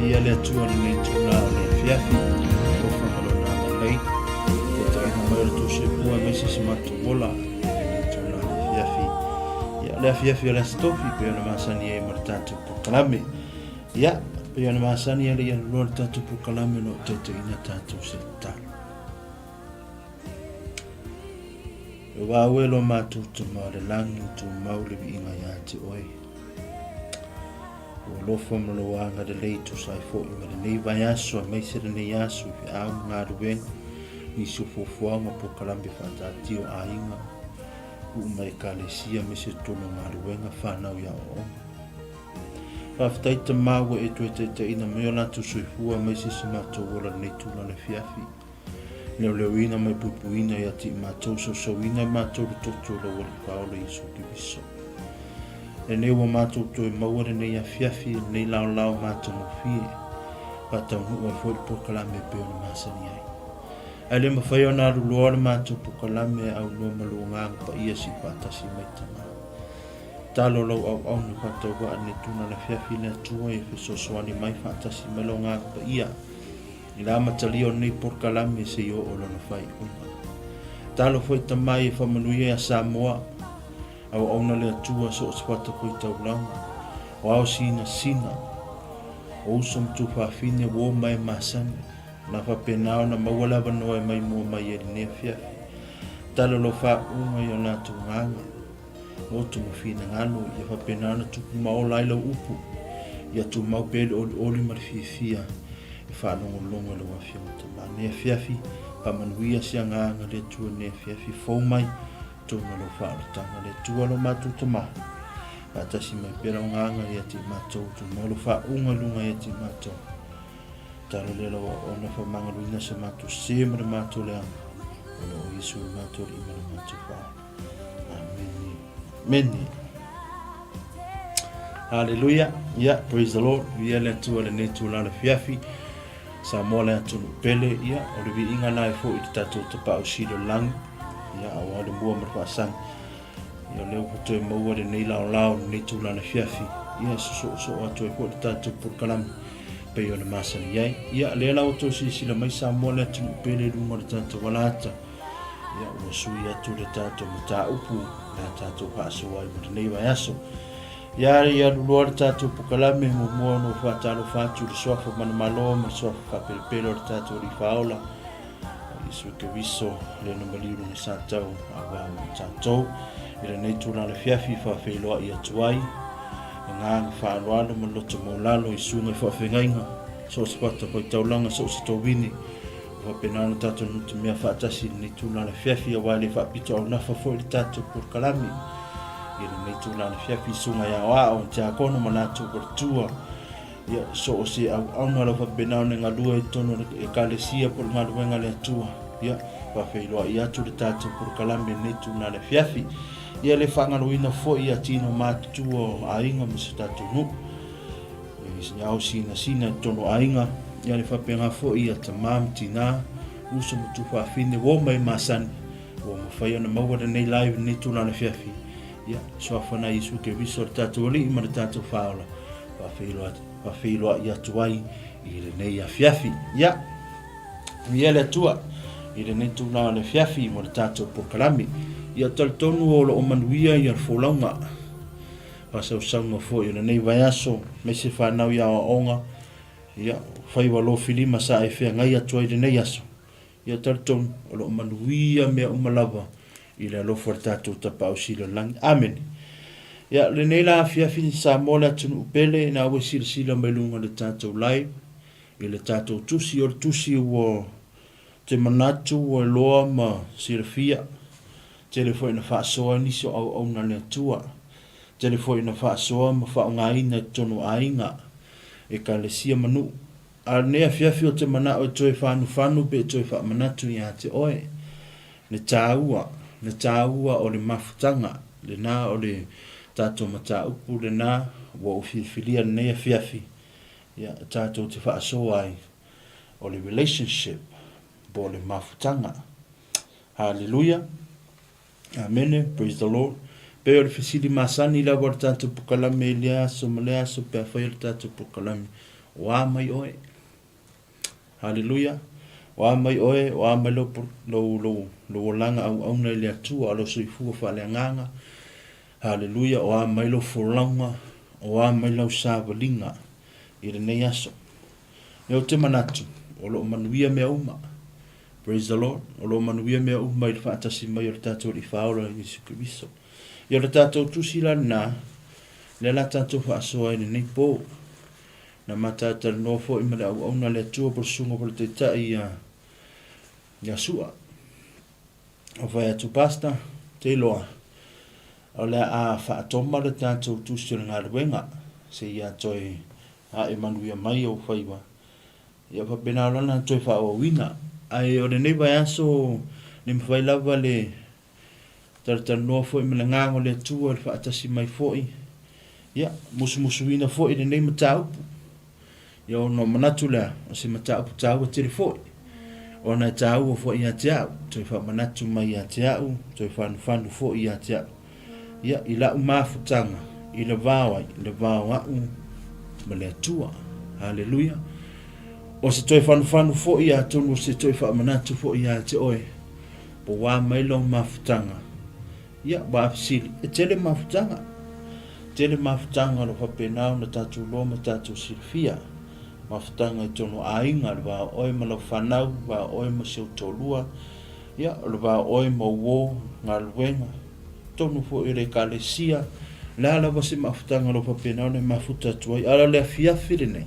Viia le Atua i lenei itula o le afiafi, alofa ma Lona agalelei, taitaiina mai o le tou soifua aemaise si matou ola i lenei itula o le afiafi. Ia, le afiafi o le Aso Tofi pei ona masani ai ma le tatou polokalame. Ia, pei ona masani ai le ia loa le tatou polokalame o lo o taitaiina tatou se tatalo. Ua au e lo matou Tama o le lagi, tumau le viiga ia te oe. Ua alofa ma lou agalelei tusa ai foi ma lenei vaiaso aemaise lenei aso i feau ma galuega, nisi o fuafuaga polokalame faataatia o aiga, nuu ma ekalesia aemaise totonu o galuega fanau i aoaoga. Faafetai Tama ua e toe taitaiina mai o latou soifua aemaise si matou ola lenei tulaga afiafi. Leoleoina ma puipuiina ia te i matou, sousouina i matou le toto o lou Alii Faaola Iesu Keriso. Lenei ua matou toe maua lenei afiafi, lenei laolao matagofie, faataunuu ai foi le polokalame e pei ona masani ai. Ae le mafai ona alu loa le matou polokalame e aunoa ma lou Agaga Paia se i faatasi mai Tama. Talo lau auauna faatauvaa lenei tulaga afiafi le Atua ia fesoasoani mai faatasi mai lau Agaga Paia. I le amatalia o lenei polokalame seia oo lona faaiuga. Talofa i tamai e faamanuia ia Samoa, auauna le Atua so o se fatafaitaulaga, o ao sinasina, o uso ma tuafafine ua o mai e masani, na faapena ona maua le avanoa e maimoa mai ai i lenei afiafi. Talo lau faauuga i o latou agaga. Loto ma finagalo ia faapena ona tupu ma ola ai lau upu, ia tumau pea le olioli ma le fiafia e faalogologo i lau Afioga Tama. Nei afiafi, faamanuia se agaga le Atua nei afiafi, fou mai totonu o lau faaolataga le Atua lo matou Tama. Faatasi mai pea lau agaga ia te i matou, tumau lau faauuga i luga ia te i matou. Talo lea lau auauna faamagaloina se matou sē ma le matou leaga, ona o Iesu le matou Alii ma le matou Faaola. Amene. Amene. Haleluia. Yeah, praise the Lord. Viia le Atua lenei tula le fiafi. Samoa le atunuu pele. Ia, o le viiga na e foi i le tatou tapaau sili o le lagi. Ia, aua le mua ma le faasagi. Ia, o lea ua toe maua lenei laolao, lenei tula le fiafi. Ia, sosoosoo atu ai foi le tatou polokalame pei ona masani ai. Ia, lea la ua outou silasila mai Samoa le atunuu pele i luga o le tatou alata. Ia, ua sui atu le tatou mataupu na tatou faasoa ai mo lenei vaiaso. Ia, ia alu loa le tatou pokalame, muamua ona ou faatalofa atu i le suafa manumalo ma le suafa faapelepele o le tatou Alii Faaola, o Iesu Keriso, le na maliu lona satau aua mo tatou. I lenei tulaga afiafi faafeiloai atu ai, agaga faaaloalo ma le loto maualalo i susuga i faafeagaiga, so o se fatafaitaulaga, so o se tovine, Ua faapena ona tatou nutimea faatasi i lenei tulaga afiafi aua e le faapito aunafa foi le tatou polokalame i lenei tulaga afiafi i susuga i aoao, i tiakono ma latou faletua, ia so o se auauna lau faapena ona galue i totonu o le ekalesia po o le galuega a le Atua. Ia faafeiloai atu le tatou polokalame i lenei tulaga afiafi. Ia le faagaloina foi ia tino matutua o aiga ma si o tatou nuu. I ao sinasina i totonu o aiga, ia le faapena foi ia tama ma tina, uso ma tuafafine, uo mai masani, ua mafai ona maua lenei live lenei tulaga afiafi. Ia, suafa na Iesu Keriso le tatou Alii ma le tatou Faaola, faafeiloai atu ai i lenei afiafi. Ia, viia le Atua i lenei tulaga o le afiafi mo le tatou polokalame. Ia, talitonu o lo o manuia ia le folauga. Faasausauga foi o lenei vaiaso, aemaise fanau i aoaoga, ia, faiva lofilima sa e feagai atu ai i lenei aso. Ia talitonu, o lo o manuia mea uma lava i le alofa o le tatou Tapaau Sili o le Lagi. Amene. Ia, lenei la afiafi Samoa le atunuu pele, ina ua silasila mai luga o le tatou live, i le tatou tusi, o le tusi ua te manatu ua iloa ma silafia, Tele foi ina faasoa nisi o auauna a le Atua. Tele foi ina faasoa ma faaaogaina i totonu o aiga, ekalesia ma nuu. A o lenei afiafi ou te manao e toe fanufanu pe toe faamanatu ia te oe le taua, le taua o le mafutaga lena o le tatou mataupu lena ua ou filifilia lenei afiafi ia tatou te faasoa ai o le relationship po o le mafutaga. Haleluia. Amene. Praise the Lord. Pei o le fesili masani lava o le tatou pokalame i lea aso ma lea aso pe afai o le tatou pokalame. O a mai oe? Haleluia! O a mai oe, o a mai lou, lou, lou, lou olaga auauna i le Atua, o lou soifua faaleagaga. Haleluia! O a mai lou folauga, o a mai lau savaliga i lenei aso. Ia ou te manatu, o lo o manuia mea uma. Praise the Lord. O lo o manuia mea uma i le faatasi mai o le tatou Alii Faaola Iesu Keriso. Ia o le tatou tusi la lena, lea la tatou faasoa i lenei po. Na matatalanoa foi ma le auauna a le Atua po o le susuga foi le Taitai ia ia Sua. O fai atu Pastor, te iloa, o le a faatoma le tatou tusi o le galuega, se ia toe ae manuia mai ou faiva. Ia faapena loa ona toe faaauauina. Ae o lenei vaiaso, le mafai lava le talatalanoa foi ma le Agaga o le Atua i le faatasi mai foi, ia, musumusuina foi lenei mataupu. Ia ona ou manatu lea, o se mataupu taua tele foi, ona e taua foi ia te au, toe faamanatu mai ia te au, toe fanufanu foi ia te au. Ia, i lau mafutaga, i le vao ai, le vao a'u ma le Atua. Haleluia. O se toe fanufanu foi atonu o se toe faamanatu foi ia te oe, po ua mai lou mafutaga. Ia, ua fesili, e tele mafutaga. Tele mafutaga o lo o faapena ona tatou iloa ma tatou silafia. Mafutaga i totonu o aiga, le va o oe ma lau fanau, le va o oe ma si ou toalua, ia, o le va o oe ma uo, galuega, totonu foi o le ekalesia, o le a lava se mafutaga o lo o faapena ona e mafuta atu ai. A o le afiafi lenei,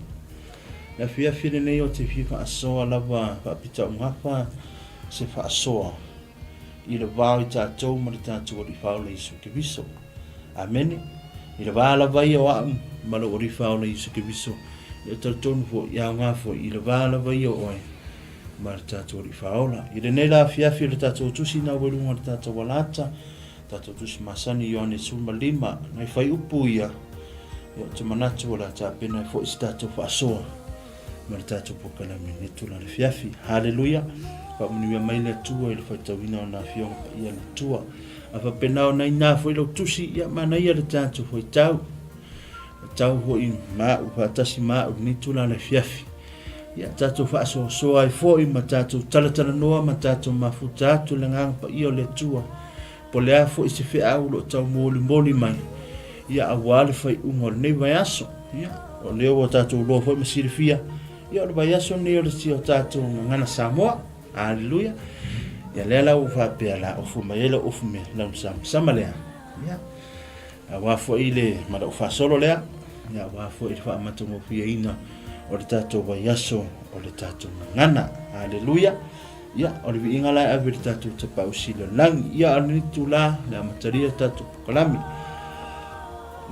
le afiafi lenei ou te fia faasoa lava faapitaugafa se faasoa i le va o i tatou ma le tatou Alii Faaola Iesu Keriso. Amene. I le va lava ia o a'u ma lou Alii Faaola Iesu Keriso, e talitonu foi, e aoga foi i le va lava ia o oe ma le tatou Alii Faaola. I lenei la afiafi o le tatou tusi na ua i luga o le tatou alata, tatou tusi masani Ioane 15, nai fuaiupu ia, ia ou te manatu o le a tapena ai foi se tatou faasoa ma le tatou polokalame i lenei tulaga afiafi. Haleluia! Faamanuia mai le Atua i le faitauina o na afioga paia le Atua. A faapena ona ina foi lau tusi, ia manaia le tatou faitau. Tau foi ma au faatasi ma au lenei tulaga afiafi. Ia tatou faasoasoa ai foi ma tatou talatalanoa ma tatou mafuta atu le agaga paia o le Atua. Po o le a foi se feau o lo o taumolimoli mai, ia aua le faaiuga o lenei vaiaso. Ia, o lea ua tatou iloa foi ma silafia, ia o le vaiaso lenei o le sia o tatou gagana Samoa. Haleluia. Ia lea la ua faapea la ofu mai ai lau ofu me lau samasama lea. Ia, aua foi le ma lau faasolo lea, ia aua foi le faamatagofieina o le tatou vaiaso o le tatou gagana. Haleluia. Ia, o le viiga la e ave i le tatou Tapaau Sili o le Lagi. Ia, a o lenei itula, le amatalia o tatou polokalame.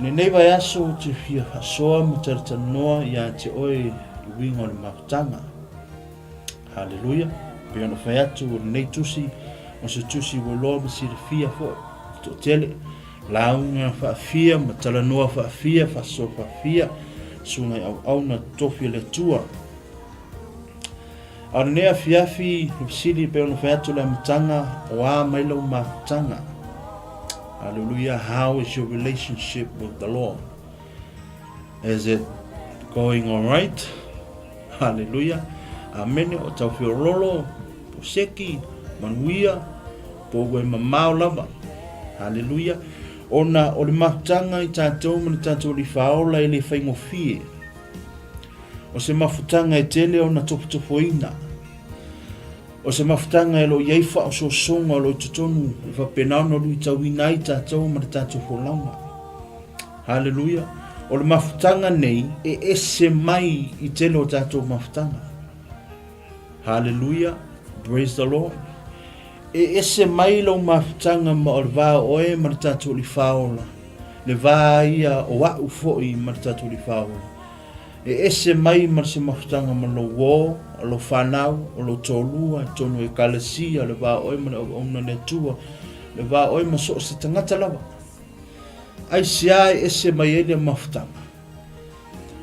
Lenei vaiaso ou te fia faasoa ma talatalanoa ia te oe i uiga o le mafutaga. Haleluia. Pei ona fai atu o lenei tusi, o se tusi ua iloa ma silafia foi e toatele. Lauga faafia ma talanoa faafia, faasoa faafia, susuga i auauna totofi a le Atua. A o lenei afiafi, le fesili e pei ona fai atu le amataga, o a mai lau mafutaga? Hallelujah, how is your relationship with the Lord? Is it going all right? Hallelujah. Amene, o tau feololo, po seki, manuia, po ua e mamao lava. Hallelujah. Ona o le mafutaga i tatou ma le tatou Alii Faaola e le faigofie. O se mafutaga e tele ona tofotofoina. O se mafutaga e lo o i ai faaosoosoga o lo o i totonu e faapena ona luitauina ai tatou ma le tatou folauga. Haleluia! O le mafutaga nei e ese mai i tele o tatou mafutaga. Haleluia! Praise the Lord! E ese mai lou mafutaga ma o le va o oe ma le tatou Alii Faaola, le va ia o a'u foi ma le tatou Alii Faaola. E ese mai ma se mafutaga ma lou uo, o lou fanau, o lou toalua, i totonu o ekalesia, le va o oe ma le auauna a le Atua, le va o oe ma so o se tagata lava. Aisea e ese mai ai lea mafutaga?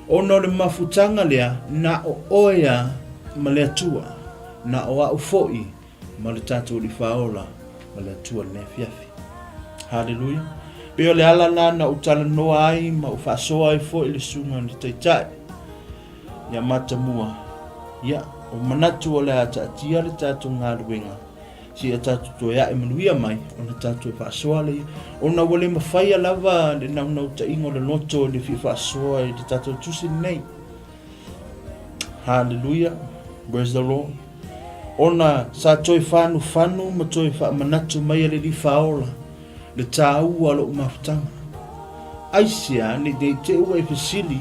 Ona o le mafutaga lea, na o oe a ma le Atua, na o a'u foi ma le tatou Alii Faaola ma le Atua i lenei afiafi. Haleluia. Pei o le ala lena na ou talanoa ai ma ou faasoa ai foi i le susuga i le Taitai. Ia matamua, ia, o manatu o le a taatia le tatou galuega, seia tatou toe ae manuia mai ona tatou faasoa lea, ona ua le mafaia lava le naunautaiga o le loto i le fia faasoa i le tatou tusi lenei. Hallelujah, praise the Lord. Ona sa toe fanufanu ma toe faamanatu mai e le Alii Faaola le tāua o lou mafutaga. Aisea, ne i te i ua e fesili,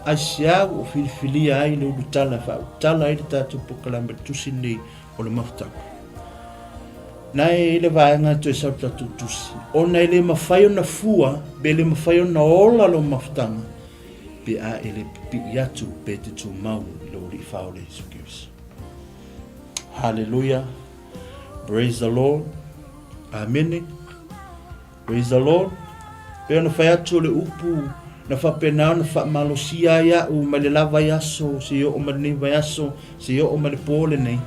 aisea ua ou filifilia ai le ulutala e faaulutala ai le tatou polokalame i le tusi lenei o le mafutaga? Na e i le vaega e toe sau le tatou tusi, ona e le mafai ona fua, pe le mafai ona ola lou mafutaga, pe a e le pipii atu pe te tumau i lou Alii Faaola Iesu Keriso. Haleluia! Praise the Lord. Amene. Praise the Lord. Pe ona fai atu o le upu na faapena ona faamalosia ai au mai le la vaiaso seia oo mai lenei vaiaso seia oo mai le po lenei.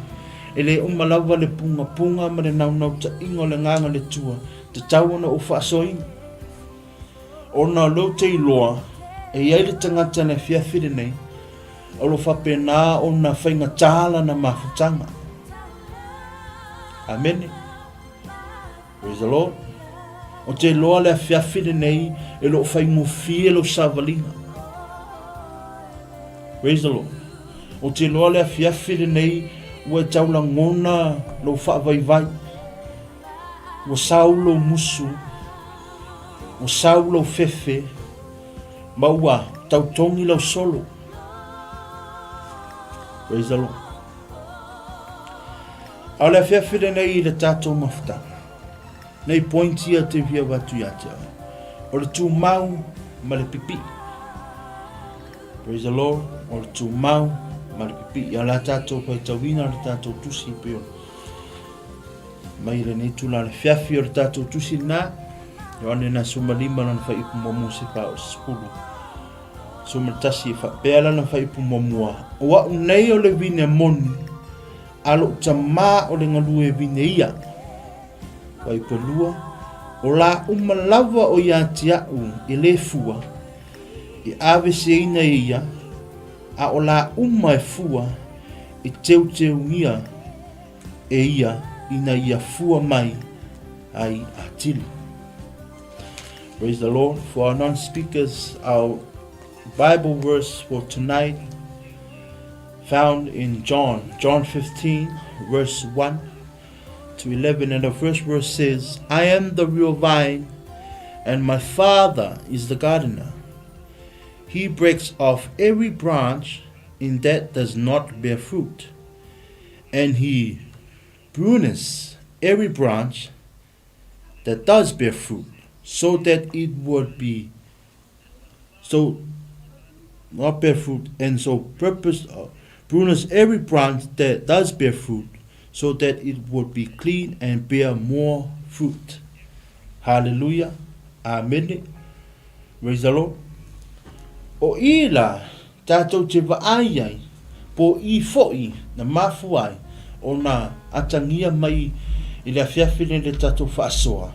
E le uma lava le pugapuga ma le naunautaiga o le agaga o le Atua, tatau ona ou faasoaina. Ona o lea ou te iloa, e i ai le tagata i le afiafi lenei, o lo o faapena ona faigata lana mafutaga. Amene. Praise the Lord. Ou te iloa le afiafi lenei e lo o faigofie lou savaliga. Praise the Lord. Ou te iloa le afiafi lenei ua e taulagona lou faavaivai. Ua sau lou musu, ua sau lou fefe, ma ua tautogi lau solo. Praise the Lord. A o le afiafi lenei i le tatou mafutaga, nei point ia te fia avatu ia te oe, o le tumau ma le pipii. Praise the Lord, o le tumau ma le pipii. A o le a tatou faitauina le tatou tusi pei ona mai lenei tula le fiafi o le tatou tusi lena, Ioane na 15 lana fuaiupu muamua seia oo i le 11 e faapea lana fuaiupu muamua, O au nei o le vine moni, a lou tamā o le galue vine ia. Fuaiupu e lua, O la uma lava o ia te au e le fua, e aveseina e ia, a o la uma e fua, e teuteungia e ia ina ia fua mai ai atili. Praise the Lord. For our non-speakers, our Bible verse for tonight found in John, John 15, verse 1 to 11. And the first verse says, I am the real vine, and my Father is the gardener. He breaks off every branch in that does not bear fruit, and he prunes every branch that does bear fruit, so that it would be so not bear fruit, and so purpose prunes every branch that does bear fruit, so that it would be clean and bear more fruit. Hallelujah. Amen. Praise the Lord. O i la, tātou te vaai ai, po i fo'i na mafua ai ona atangia mai i le afiafi nei le tatou faasoa,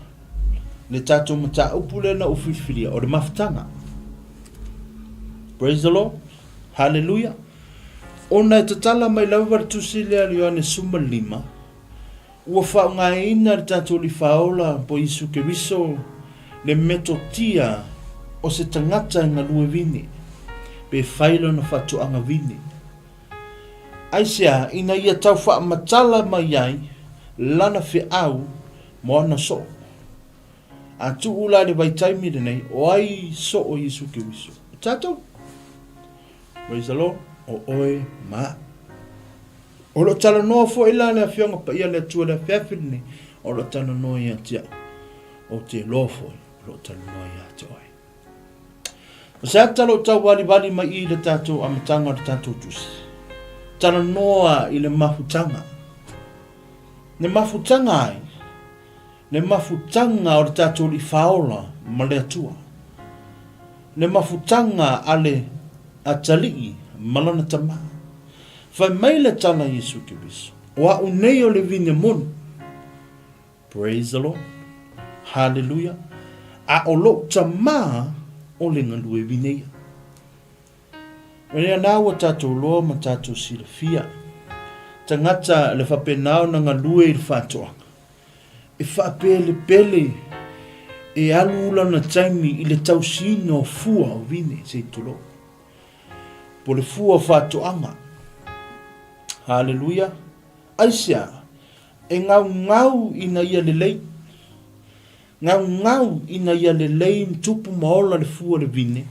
le tatou mataupu lea na ou filifilia, o le mafutaga. Praise the Lord. Hallelujah. Ona e tatala mai lava le tusi lea a le Ioane 15, Ua faaaogaina le tatou Alii Faaola po Iesu Keriso le metotia o se tagata e galue vine, pe fai lona faatoaga vine. Aisea ina ia tau faamatala mai ai lana feau mo ana soo? A tuu la i le vaitaimi lenei, o ai soo Iesu Keriso? O tatou. Praise the Lord. O oe ma au. O lo o talanoa foi la le Afioga Paia le Atua i le afiafi lenei, o lo o talanoa ia te au. Ou te iloa foi, o lo o talanoa ia te oe. O se ata lo o tauvalivali mai i le tatou amataga o le tatou tusi. Talanoa i le mafutaga. Le mafutaga ai, le mafutaga o le tatou Alii Faaola ma le Atua. Le mafutaga a le atalii ma lana tama. Fai mai le tala a Iesu Keriso, O au nei o le vine moni. Praise the Lord. Hallelujah. A o lou tama o le galue vine ia. O lea na ua tatou loa ma tatou silafia, tagata le faapena ona galue i le faatoaga, e faapelepele e alu lana taimi i le tausiina o fua o vine, se i tulou, po o le fua o faatoaga. Haleluia! Aisea? E gaugau ina ia lelei. Gaugau ina ia lelei ma tupu ma ola le fua o le vine,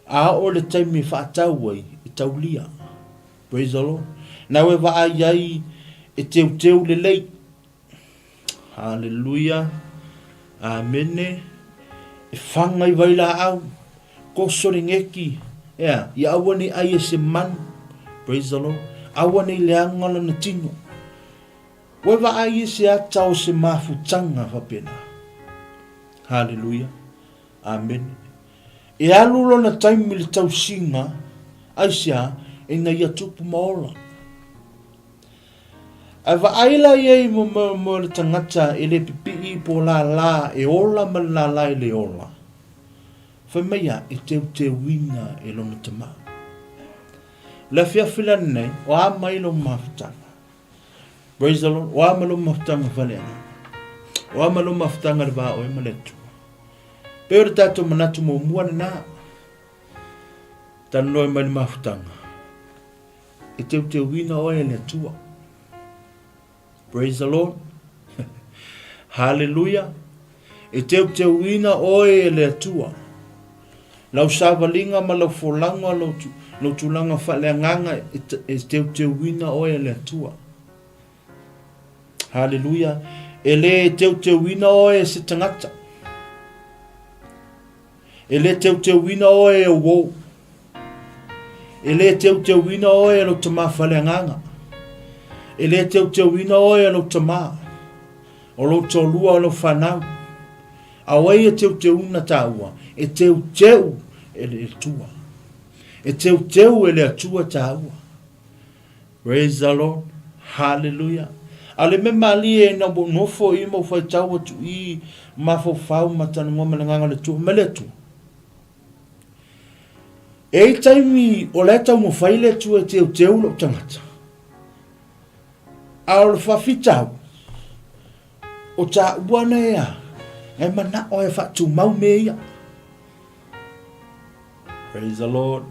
a oo i le taimi e faatau ai, e taulia. Praise the Lord. Nau e vaai ai e teuteu lelei. Haleluia. Amene. E fanga i vailaau, koso le geki, ea, ia aua nei ai e se manu. Praise the Lord. Aua nei leaga lana tino. Ua vaai i se ata o se mafutaga faapena. Haleluia. Amene. E alu lona taimi i le tausiga, aisea, ina ia tupu ma ola. Ae vaai la ia i mo, mo, mo le tagata e le pipii po lālā, e ola ma le lālā e le ola. Fai mai ia, e teuteuina e lona tamā. O le afiafi la lenei, o a mai lou mafutaga? Praise the Lord. O a ma lou mafutaga faleagaga? O a ma lou mafutaga le va oe ma le Atua? Pei o le tatou manatu muamua lena. Talanoa mai le mafutaga. E teuteuina oe e le Atua. Praise the Lord. Hallelujah. E teuteuina oe e le Atua. Lau savaliga ma lau folauga, lou, lou tulaga faaleagaga e, e teuteuina oe e le Atua. Haleluia. E le teuteuina oe e se tagata. E le teuteuina oe e ou. E le teuteuina oe e lou tamā faleagaga. E le teuteuina oe e lou tamā. O lou toalua o lou fanau. A o ai e teuteuna tāua? E teuteu e le Atua. E teuteu e le Atua tāua. Praise the Lord. Hallelujah. A le me malie e na nofo i mau faitau atu i mafaufau ma talanoa ma le agaga o le Atua, ma le Atua. E i taimi o la e taumafai le Atua e teuteu lou tagata. A o le faafitau, o tāua na ea, e manao e faatumau mea ia. Praise the Lord.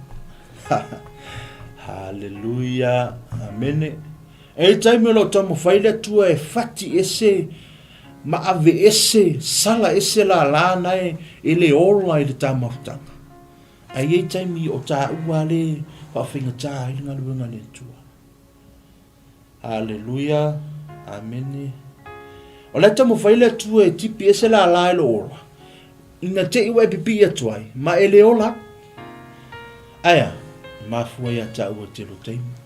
Hallelujah. Amene. E i taimi o lo taumafai le Atua e fati ese ma ave ese, sala ese la la na e, e le ola i le tāmafutaga. Ae i ai taimi o tāua le whaawhaingatā ai le galuega le Atua. Haleluia. Amene. O le taumafai le Atua e tipi ese lālā e lou ola, ina te i ua e pipii atu ai, ma e le ola. Aea, e mafua iā tāua i telo taimi.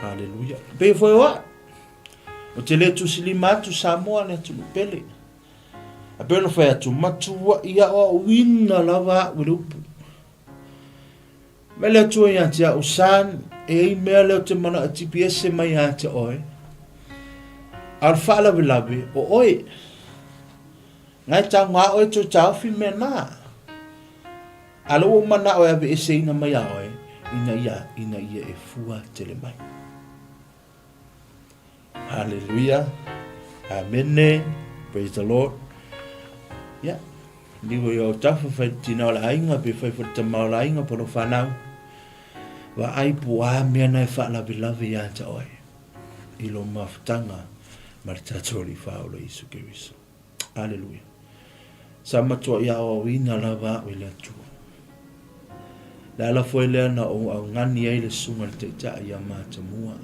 Haleluia. Pei foi o a'u. O te le tusi lima atu Samoa le atunuu pele. A pei ona fai atu, matua'i aoaoina lava a'u i le upu. Me le Atua ia te a'u son, e ai mea lea o te mana'o e tipi ese mai ia te oe, a o le faalavelave o oe. Ngai taoga oe toe taofi mea na. A le ua ou mana'o e aveeseina mai a oe, ina ia, ina ia e fua tele mai. Haleluia. Amene. Praise the Lord. Yeah. Liu i o tafa fai tina o le aiga pe fai fai tama o le aiga po lo whanau. Wa ai po a mea na e whaalavelave ia te oe. I lo mafutanga ma le tātou Alii whaola Isu Keriso. Aleluia. Sa matua i aoaoina lava a'u e le Atua. Le ala foi lea na ou augani ai le susuga i le Taitai ia Matamua.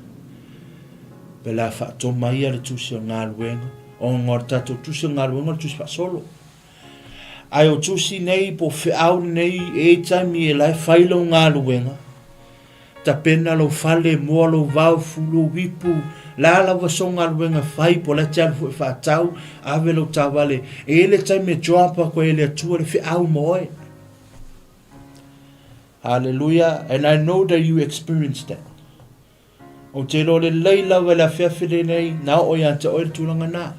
Pe le a faatoma ia le tusi o galuega, ona o le tatou tusi o galuega o le tusi faasolo. Ae o tusi nei po o feau nei e i taimi e la e fai lau galuega, Tapena lou fale, moa lou vao, fulu ou ipu, le a lava sou galuega e fai, po o le a te alu foi e faatau, ave lou taavale. E i ai le taimi e drop atu ai e le Atua le feau ma oe. Hallelujah. And I know that you experienced that. Ou te iloa lelei lava i le afiafi lenei, na oo ia te oe le tulaga na.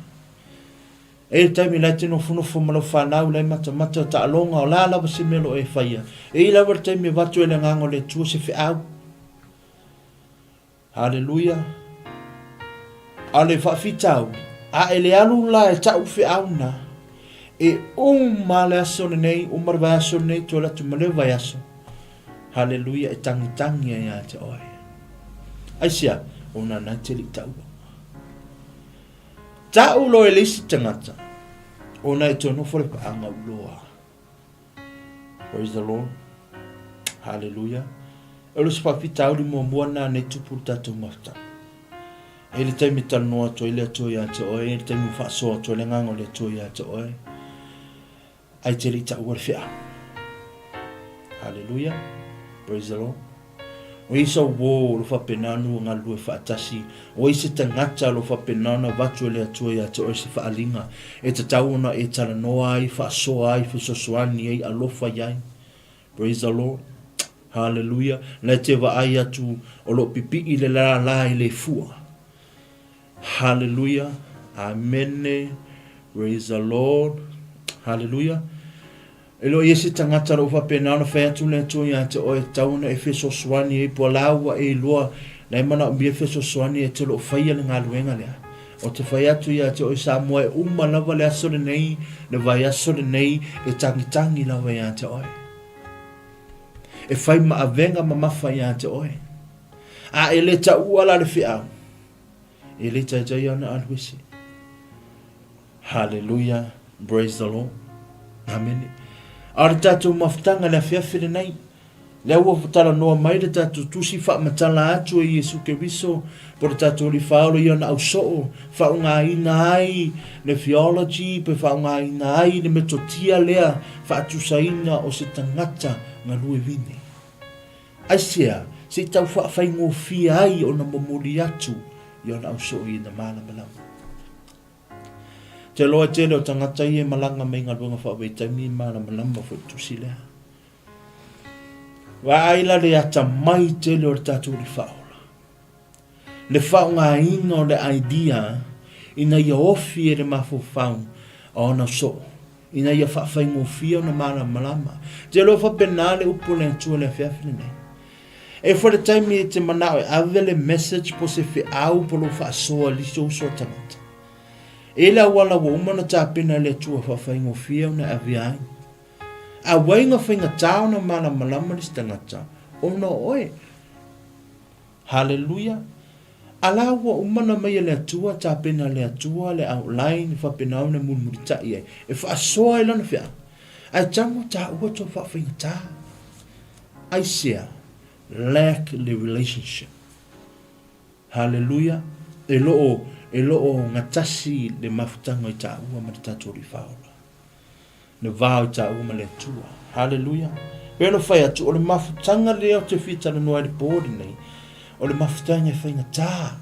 E i ai le taimi la e te nofonofo ma lau fanau, la e matamata taaloga, o le a lava se mea o lo o e faia. E i ai lava le taimi e avatu ai le Agaga o le Atua se feau. Haleluia! A o le faafitauli, a e le alu la e ta'u feau na, e uma le aso lenei, uma le vaiaso lenei, toe alu atu ma lea vaiaso. Haleluia, e tagitagi ai ia te oe. Aisea? Ona na e te le i ta'ua. Ta'u loa e le isi tagata, ona e toe nofo le paaga uloa. Praise the Lord. Hallelujah. O le se faafitauli muamua lena nei tupu le tatou mafutaga. E le taimi talanoa atu ai le Atua ia te oe, e le taimi faasoa atu ai le agaga o le Atua ia te oe. Ai te le i taua le feau. Hallelujah. Praise the Lord. O i sa uō o lo faapena ona ua galulue faatasi, o ai se tagata o lo faapena ona avatu e le Atua ia te oe se faaaliga e tatau ona e talanoa ai, faasoa ai, fesoasoani ai, alofa i ai. Praise the Lord. Hallelujah. La e te vaai atu o lo o pipii le lālā i le fua. Hallelujah. Amene. Praise the Lord. Hallelujah. E le o i ai se tagata o lo o faapena ona fai atu le Atua ia te oe, e tatau ona e fesoasoani ai, po o la ua e iloa, la e manaomia fesoasoani e te o lo o faia le galuega lea. Ou te fai atu ia te oe Samoa, e uma lava le aso lenei, le vaiaso lenei, e tagitagi lava ia te oe. E fai ma avega mamafa ia te oe. A e le taua la le feau, e le taitai ona alu ese. Hallelujah, praise the Lord. Amene. A o le tatou mafutaga le afiafi lenei, lea ua talanoa mai le tatou tusi faamatala atu e Iesu Keriso, po le tatou Alii Faaola i ona ausoo, faaaogaina ai le theology, pe faaaogaina ai le metotia lea faatusaina o se tagata galue vine. Aisea, se i tau faafaigofie ai ona momoli atu i ona ausoo i ina malamalama. Te loa tele o tagata ia e malaga mai galuega faavaitaimi e malamalama foi le tusi lea. Vaai la le atamai tele o le tatou Alii Faaola. Le faaaogaina o le idea ina ia ofi e le mafaufau a ona soo, ina ia faafaigofie ona malamalama. Te loa faapena le upu a le Atua i le afiafi lenei. E foi le taimi e te manao e ave le message po se feau po lou faasoa i le isi uso a tagata. E le auala ua uma ona tapena e le Atua faafaigofie ona e avea ai. A uaiga faigata ona malamalama le isi tagata ona o oe. Haleluia! A la ua uma ona mai e le Atua, tapena e le Atua le outline faapena ona mulimulitai ai, e faasoa ai lana feau. Ae tago taua tou faafaigata. Aisea? Lack le relationship. Haleluia! E lo o, e lo o gatasi le mafutaga i taua ma le tatou Alii Faaola. Le va o i taua ma le Atua. Haleluia! Pei ona fai atu, o le mafutaga lea ou te fia talanoa ai i le po lenei, o le mafutaga e faigata.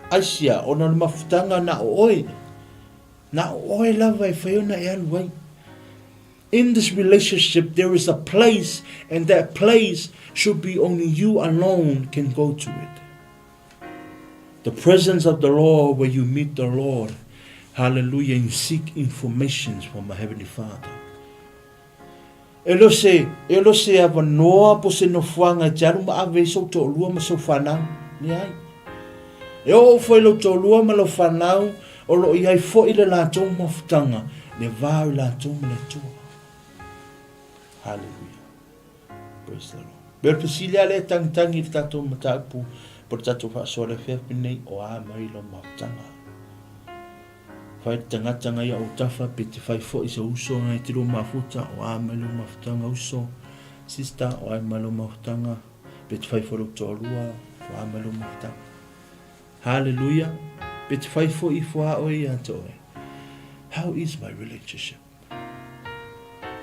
Aisea? Ona o le mafutaga na o oe, na o oe lava e fai ona e alu ai. In this relationship there is a place and that place should be only you alone can go to it. The presence of the Lord where you meet the Lord, hallelujah, and seek informations from my Heavenly Father. E le o se, e le o se avanoa po se nofoaga e te alu ma ave ai sou toalua ma sou fanau. Leai. E oo foi lou toalua ma lau fanau, o lo o i ai foi le latou mafutaga, le va o i latou ma le Atua. Hallelujah. Praise the Lord. Pe o le fesili lava lea e tagitagi i le tatou mataupu po le tatou faasoa le afiafi nei, o a mai lau mafutaga? Fai le tagata ngai a autafa pe te fai foi se uso ngai te lua mafuta, o a mai lau mafutaga uso? Sister, o a mai lau mafutaga? Pe te fai foi lou toalua, o a mai lau mafutaga? Hallelujah. Pe te fai foi ifo a oe ia te oe. How is my relationship?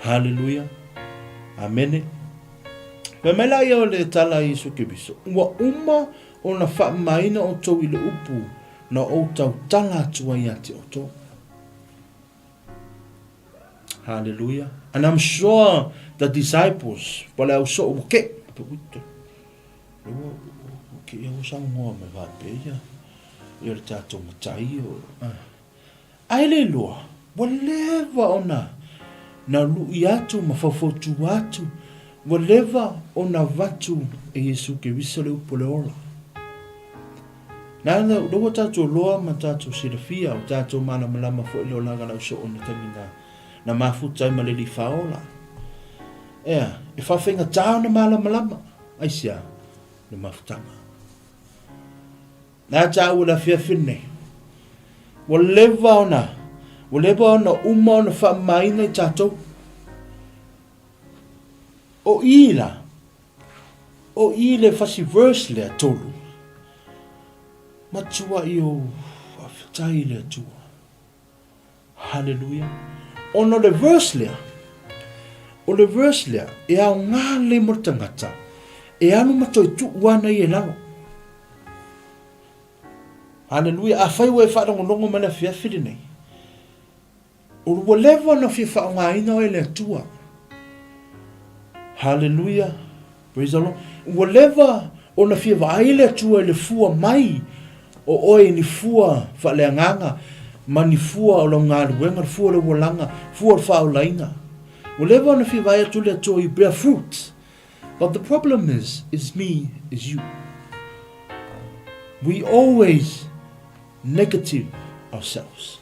Haleluia. Amene. Fai mai la ia o le tala a Iesu Keriso, Ua uma ona faamamaina outou i le upu na ou tautala atu ai ia te outou. Haleluia. And I'm sure the disciples, po le au soo, ua ke, ua ke ia ua saunoa mai faapea ia, ia le tatou matai o, ah. Ai le iloa. Ua leva ona na luʻi atu ma faufautua atu, ua leva ona avatu e Iesu Keriso le upu o le ola. Nana, o lea ua tatou loa ma tatou silafia, ua tatou malamalama foi i le olaga lausoo i le taimi na, na mafuta ai ma le Alii Faaola. Ea, e faafaigata ona malamalama. Aisea? Le mafutaga. Na taua i le afiafi lenei, ua leva ona, ua leva ona uma ona faamamaina i tatou. O i la, o i le fasi verse lea tolu, matuai ou faafetai i le Atua. Haleluia. Ona o le verse lea, o le verse lea, e aoga lelei mo le tagata, e alu ma toe tuu ana ia i lalo. Haleluia. Afai ua e faalogologo mai le afiafi lenei, ua leva ona fia faaaogaina oe e le Atua. Haleluia. Praise the Lord. Ua leva ona fia vaai le Atua i le fua mai o oe i ni fua faaleagaga ma ni fua o lau galuega, le fua o le olaga, fua o le faaolaina. Ua leva ona fia vaai atu le Atua, you bear fruit. But the problem is, is me, is you. We always negative ourselves.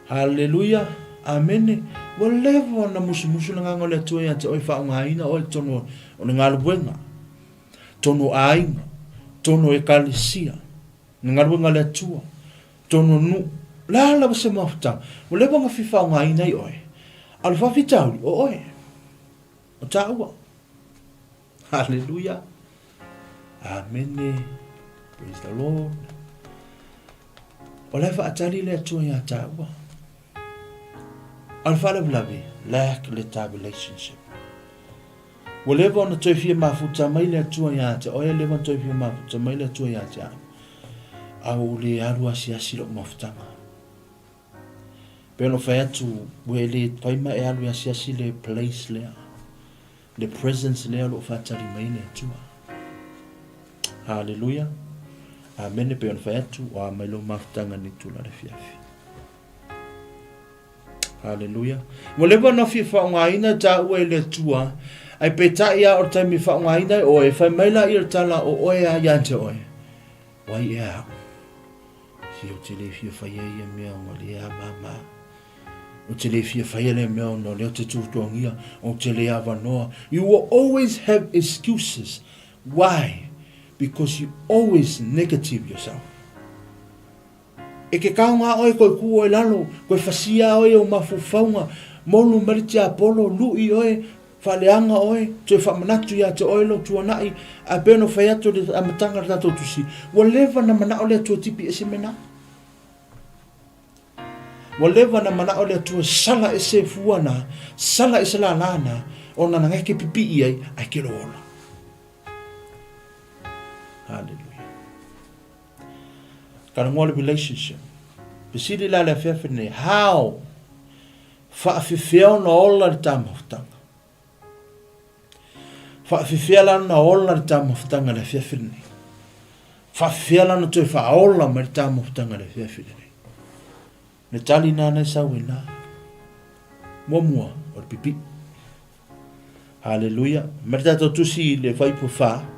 Haleluia! Amene! Ua leva ona musumusu le Agaga o le Atua ia te oe faaaogaina oe i totonu o le galuega, totonu o aiga, totonu o ekalesia, le galuega a le Atua, totonu o nuu. O le a lava se mafutaga, ua leva ona fia faaaogaina ai oe, a o le faafitauli, o oe, o taua. Haleluia! Amene! Praise the Lord! O la e faatali le Atua iā tāua. A o le faalavelave, lack le ta relationship. Ua leva ona toe fia mafuta mai le Atua iā te oe, leva ona toe fia mafuta mai le Atua iā te au. A ua le alu asiasi lou mafutaga. Pei ona fai atu, ua e le fai ma e alu e asiasi le place lea. Le presence lea o lo o faatali mai le Atua. Haleluia. Amene pei ona fai atu, o a mai lou mafutaga nei tula le afiafi. Haleluia. Ua leva ona fia faaaogaina taua e le Atua, ae peitai a o le taimi e faaaogaina ai oe, fai mai la ia le tala o oe a ia te oe. Wai ea au. Si ou te le fia faia ia mea ona lea a māmā. Ou te le fia faia lea mea ona o lea ou te tuatuangia, ou te le avanoa. You will always have excuses. Why? Because you always negative yourself. E ke kaoga oe koe ku oe lalo, koe fasia oe ou mafaufauga, molu mai le tiapolo, lui oe, faaleaga oe, toe faamanatu ia te oe lou tuanai, ae pei ona fai atu i le amataga o le tatou tusi, ua leva na manao le Atua tipi ese me na. Ua leva na manao le Atua sala ese fua na, sala ese lālā na, ona na ngeke pipii ai, ae ke lo ola. Hallelujah. Ka rangoa le relationship. Fesili la le afiafi nei, how faafefea ona ola le tamafutaga? Faafefea la ona ola le tamafutaga i le afiafi lenei? Faafefea la ona toe faaola mai le tamafutaga i le afiafi lenei? Le tali nāna e sau e nā. Muamua, o le pipii. Haleluia. Ma le tatou tusi i le fuaiupu 4.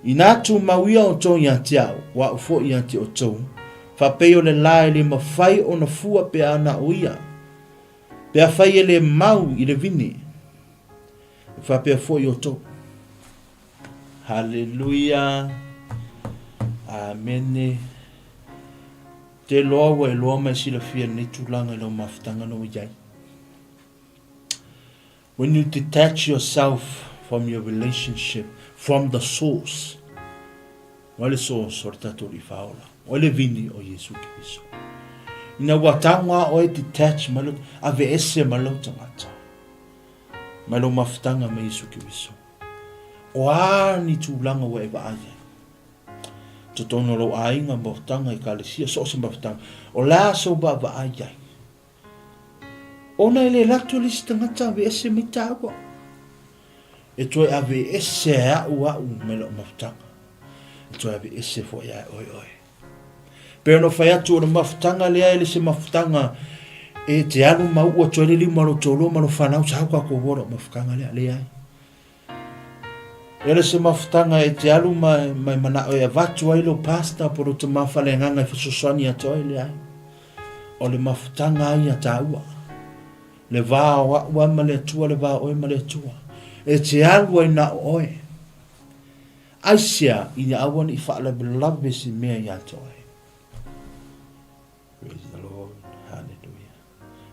Inā tumau ia outou ia te au, o au foi ia te outou, faapei o le la e le mafai ona fua pe a na o ia, pe afai e le mau i le vine, e faapea foi outou. Haleluia. Amene. Te loa ua e loa mai silafia lenei tulaga i lau mafutaga na ua i ai. When you detach yourself from your relationship, from the source, o le source o le tatou Alii Faaola, o le vini o Iesu Keriso. Ina ua taoga oe detach mai lou, aveese mai lou tagata, mai lou mafutaga mai Iesu Keriso. O a ni tulaga ua e vaai ai? Totonu o lou aiga, mafutaga, ekalesia, so o se mafutaga. O le a sou vaavaai ai? Ona e le lato le isi tagata aveese mai tāua. E toe aveese e au au mai lau mafutaga. E toe aveese foi ae oe oe. Pei ona fai atu o le mafutaga lea e le se mafutaga e te alu ma uu atu ai le lima o lou toalua ma lou fanau, sau tatou ola o mafutaga lea, leai. E le se mafutaga e te alu ma, ma e manao e avatu ai lou pastor po lou tama faaleagaga e fesoasoani atu ai, leai. O le mafutaga ai a tāua. Le va o a'u a ma le Atua, le va o oe ma le Atua. E te alu ai na o oe. Aisea ina aua ne i faalavelave se mea ia te oe. Praise the Lord. Hallelujah.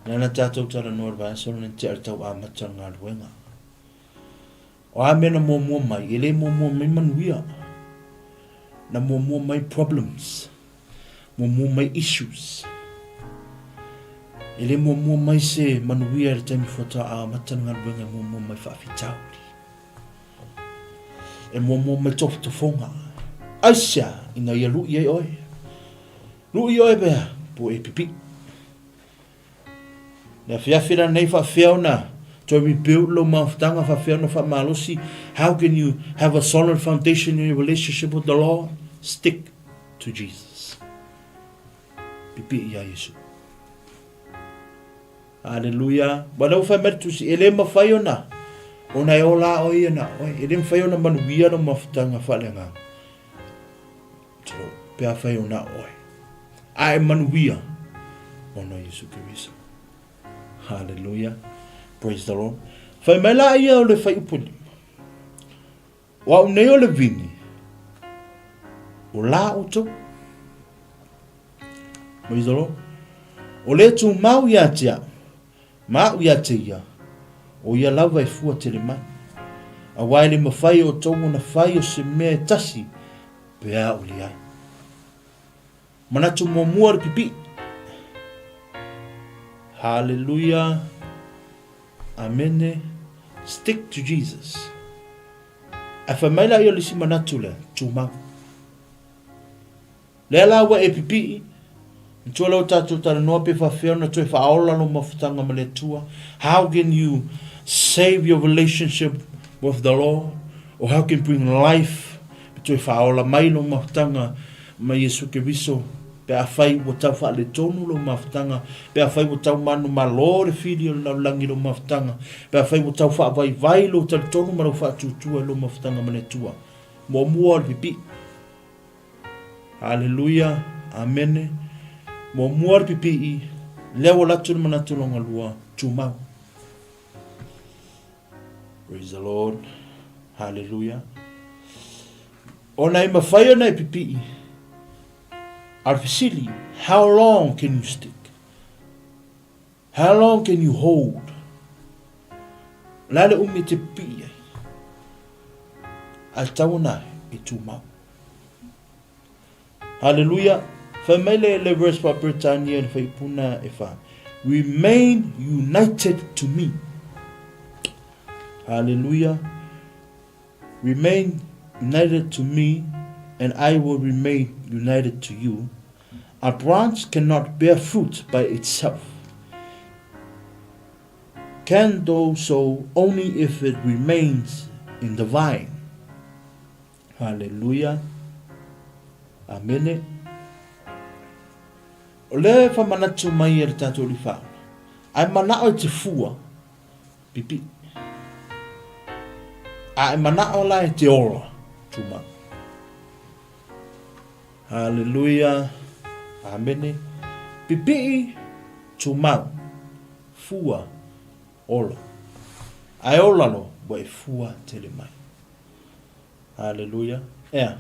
Lea na tatou talanoa le vaiaso lena tea le tau amata le galuega. O a mea na muamua mai, e le muamua mai manuia. Na muamua mai problems. Muamua mai issues. E le muamua mai se manuia i le taimi faatoa amata le galuega e muamua mai faafitauli. E muamua mai tofotofoga. Aisea ina ia lui ai oe. Lui oe pea po e pipii. Le afiafi lanei faafefea ona toe rebuild lou mafutaga, faafefea ona faamalosi. How can you have a solid foundation in your relationship with the Lord? Stick to Jesus. Pipii ia Iesu. Aleluia. Ua lea ua fai mai le Tusi, e le mafai ona, ona e ola oe ia na oe. E le mafai ona manuia lou mafutaga faaleagaga. Tulou, pe afai o na oe. A e manuia ona Iesu Keriso. Hallelujah. Praise the Lord. Fai mai la ia o le whaiupu lima. O au nei o le vini, o la outou. Praise the Lord. O le tumau ia te au, ma au ia te ia, o ia lava e fua tele mai. Auā e le mawhai e outou ona whai o se mea e tasi, pe a uli ai. Manatu muamua le pipii. Hallelujah. Amene. Stick to Jesus. Ae fai mai la ia o le isi manatu lea, tumau. Lea la ua e pipii, matua lea ua tatou talanoa pe faafefea ona toe faaola lou mafutaga ma le Atua. How can you save your relationship with the Lord? Or how can bring life pe toe faaola mai lou mafutaga ma Iesu Keriso pe afai ua tau faaletonu lou mafutaga, pe afai ua tau manumalo le fili o le lalolagi i lou mafutaga, pe afai ua tau faavaivai lou talitonu ma lou faatuatua i lou mafutaga ma le Atua. Muamua o le pipii. Haleluia, amene. Muamua le pipii, lea ua alu atu le manatu longa lua, tumau. Praise the Lord. Haleluia. Ona e mawhai ona e pipii, a le fesili, how long can you stick? How long can you hold? O le a le umi e te pipii ai? Ae tatau ona e tumau. Hallelujah. Fai mai le, le verse faa-Peretania i le faipuna e wha. Remain united to me. Hallelujah. Remain united to me and I will remain united to you. A branch cannot bear fruit by itself. Can do so only if it remains in the vine. Haleluia. Amene. O lea e whamanatu mai e le tātou li whaona. Ai manao e te fua, pipi. A e manao la e te ola, tuma. Haleluia. Amene. Pipii, tumau, fua, ola. Ae ola loa, ua e fua tele mai. Haleluia. Ea,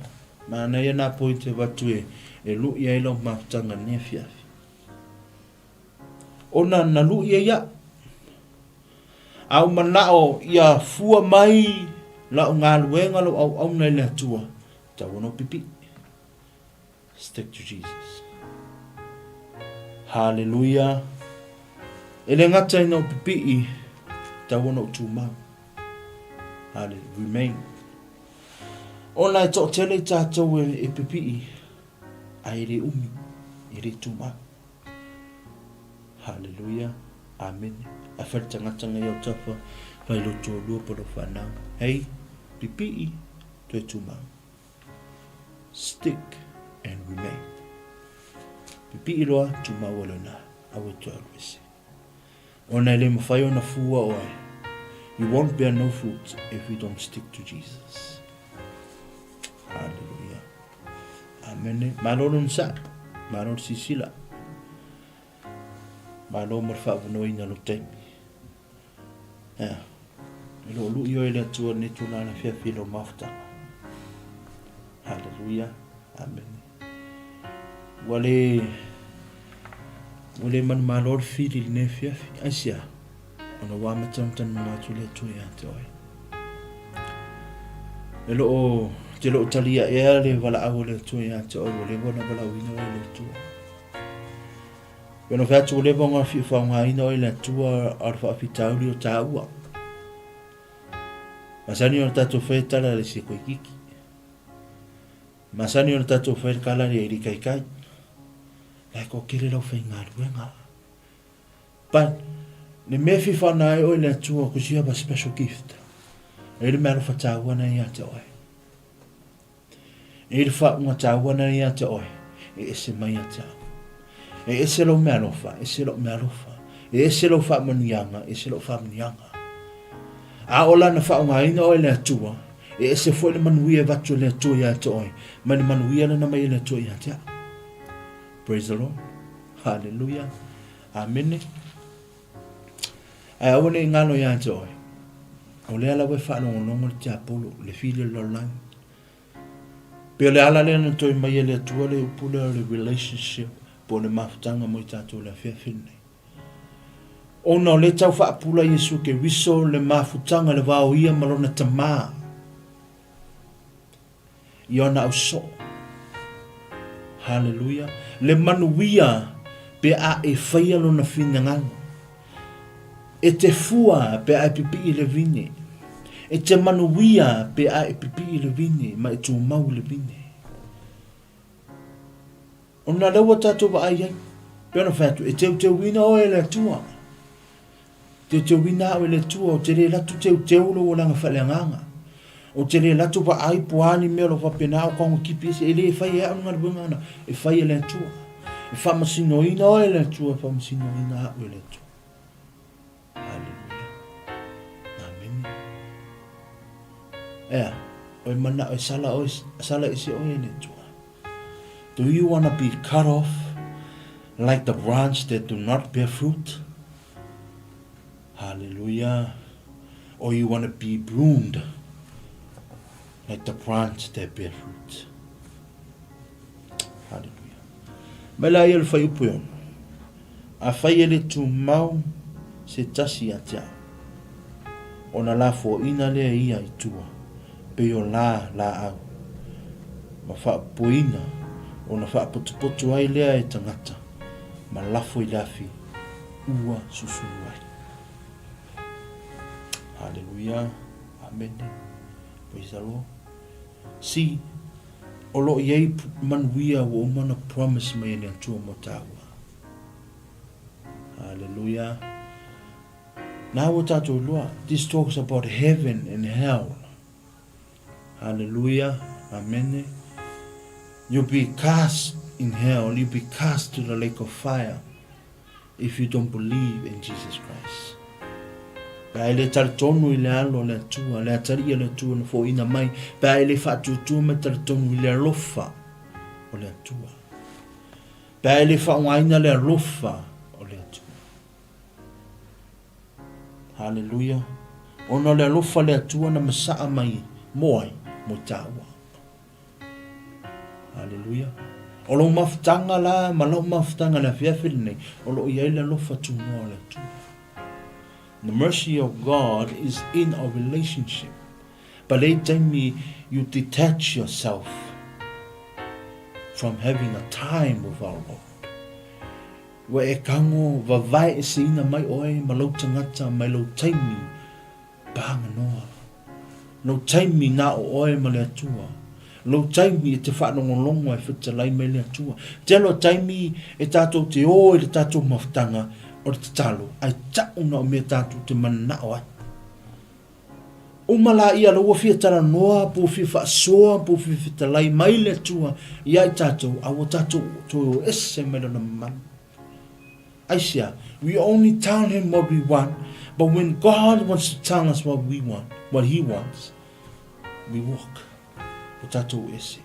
manaia nā point e avatu e, e luʻi ai lau mafutaga nei afiafi. Ona na luʻi ai aʻu. A ua manao ia fua mai lau galuega, lau auauna i le Atua, Tau ona pipii. Stick to Jesus. Hallelujah. E le gata ina o pipii, tau ona o tumau. Hallelujah. Remain. Ona e toʻatele i tātou e, e pipii, a e le umi, e le tumau. Hallelujah. Amen. A whai tangata ngai au tafa, whai loto lua po lo whanau. Hei, pipii, toe tumau. Stick and remain. Pipii loa, tumau ai lena, aua e toe alu ese. Ona e le mafai ona fua oe. You won't bear no fruit if you don't stick to Jesus. Hallelujah. Amene. Malo lona sa. Malo le sisila. Malo mo le faavanoaina lou taimi. Ea. E loo lui oe le Atua lenei tulaga le afiafi i lou mafutaga. Hallelujah. Amene. Ua le ua le manumalo le fili i lenei afiafi. Aisea? Ona ua amata ona talanoa atu le Atua ia te oe. E loo te loo talia ea le valaau a le Atua ia te oe ua leva ona valaauina oe e le Atua. Pei ona fai atu ua leva ona fia faaaogaina oe e le Atua a o le faafitauli o tāua. Masani ona tatou fai tala le se koikiki. Masani ona tatou fai le kala le ili kaikai. Lai ko kele lau faigaluega. But le mea e fia faaaoga ai oe e le Atua because you have a special gift. E i le mea alofa tāua na ia te oe. E i le faauga taua na ia te oe, e ese mai ia te au. E ese lou mealofa, ese lou mealofa. E ese lou faamanuiaga, ese lou faamanuiaga. A o lana faaaogaina oe e le Atua, e ese foi le manuia e avatu e le Atua ia te oe, mai le manuia lena mai e le Atua ia te au. Praise the Lord. Hallelujah. Amene. Ae aua ne i galo ia te oe, o lea lava e faalogologo le tiapolo, le fili o le lalolagi. Pe o le ala lea na toe mai e le Atua le upu lea o le relationship po o le mafutaga mo i tatou i le afiafi lenei. Ona o lea tau faapula Iesu Keriso le mafutaga le va o ia ma lona Tama. I ona au soo. Haleluia. Le manuia pe a e faia lona finagalo. E te fua pe a e pipii i le vine. E te manuia pe a e pipii i le vine ma e tumau i le vine. Ona lea ua tatou vaai ai, pei ona fai atu, e teuteuina oe e le Atua. Teuteuina au e le Atua, ou te le alu atu teuteu lou olaga faaleagaga. Ou te le alu atu vaai po a ni mea o lo o faapena au kaoga kipi ese, e le fai e au le galuega lena, e fai e le Atua. E faamasinoina oe e le Atua, e faamasinoina au e le Atua. Haleluia. Amene. Ea, oe manao e sala oe, sala ese oe e le Atua. Do you wanna be cut off like the branch that do not bear fruit? Hallelujah. Or you wanna be pruned like the branch that bear fruit? Hallelujah. Mai la ia le whaiupu e ono. Afai e le tumau se tasi ia te au, ona lafoaina lea ia i tua, pei o la laau, ma faapopoina, ona faapotopoto ai lea e tagata, ma lafo i le afi ua susunu ai. Haleluia. Amene. Praise the Lord. See, o lo o i ai manuia ua uma ona promise mai e le Atua mo tāua. Hallelujah. Now ua tātou iloa, this talks about heaven and hell. Hallelujah. Amen. You'll be cast in hell, you'll be cast to the lake of fire if you don't believe in Jesus Christ. Pe a e le talitonu i le alo o le Atua, le atalii a le Atua na foaiina mai, pe a e le faatuatua ma talitonu i le alofa o le Atua. Pe a e le faaaogaina le alofa o le Atua. Haleluia. Ona o le alofa le Atua na masaa mai mo ai, mo tāua. Haleluia. O lou mafutaga la ma lau mafutaga le afiafi lenei, o lo o i ai le alofa tunoa o le Atua. The mercy of God is in our relationship. But e taimi you detach yourself from having a time with our Lord. Ua e kago vavae eseina mai oe ma lou tagata mai lou taimi pāganoa. Lou taimi na o oe ma le Atua. Lou taimi e te faalogologo e fetalai mai le Atua. Tele o taimi e tatou te o i le tatou mafutaga o le tatalo, ae tau na o mea tatou te mananao ai. Uma laia lea ua fia talanoa po ua fia faasoa po ua fia fetalai mai le Atua ia i tatou, a ua tatou toe o ese mai Lona mamalu. Aisea? We only tell him what we want, but when God wants to tell us what we want, what he wants, we walk. Ua tatou o ese.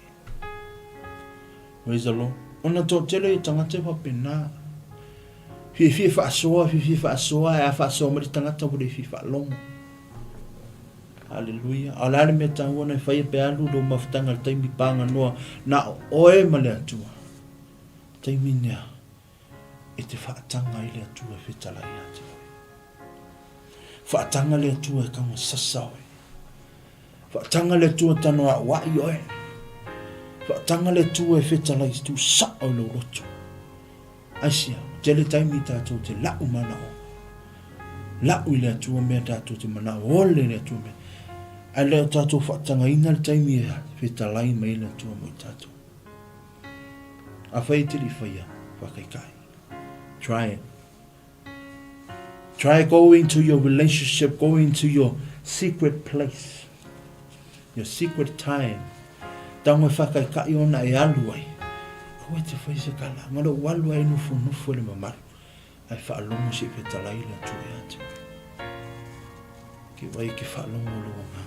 Praise the Lord. Ona toatele ia tagata e faapena. Fiafia faasoa, fiafia faasoa, ae a faasoa mai le tagata ua le fia faalogo. Haleluia. A o le a le mea taua na e faia pe alu lou mafutaga i le taimi paganoa na o oe ma le Atua. Taimi nea e te faataga ai le Atua e fetalai ia te oe. Faataga le Atua e kaga sasa oe. Faataga le Atua e tano auai oe. Faataga le Atua e fetalai tuusao i lou loto. Aisea? Tele taimi tatou te lau manaoga. Lau i le Atua mea tatou te manao ole i le Atua mea. Ae le o tatou faatagaina le taimi e fetalai mai ai le Atua mo i tatou. Afai e te le i faia, faakaikai. Try it. Try going to your relationship, go into your secret place, your secret time. Tago e whakaikai ona e alu ai. Aua e te whai se kala, ngaro u alu ai nofonofo e le mamalu. Ai whaalongo se i fetalai le Atua ia te oe. Ke wai ke whaalongo lou agaga.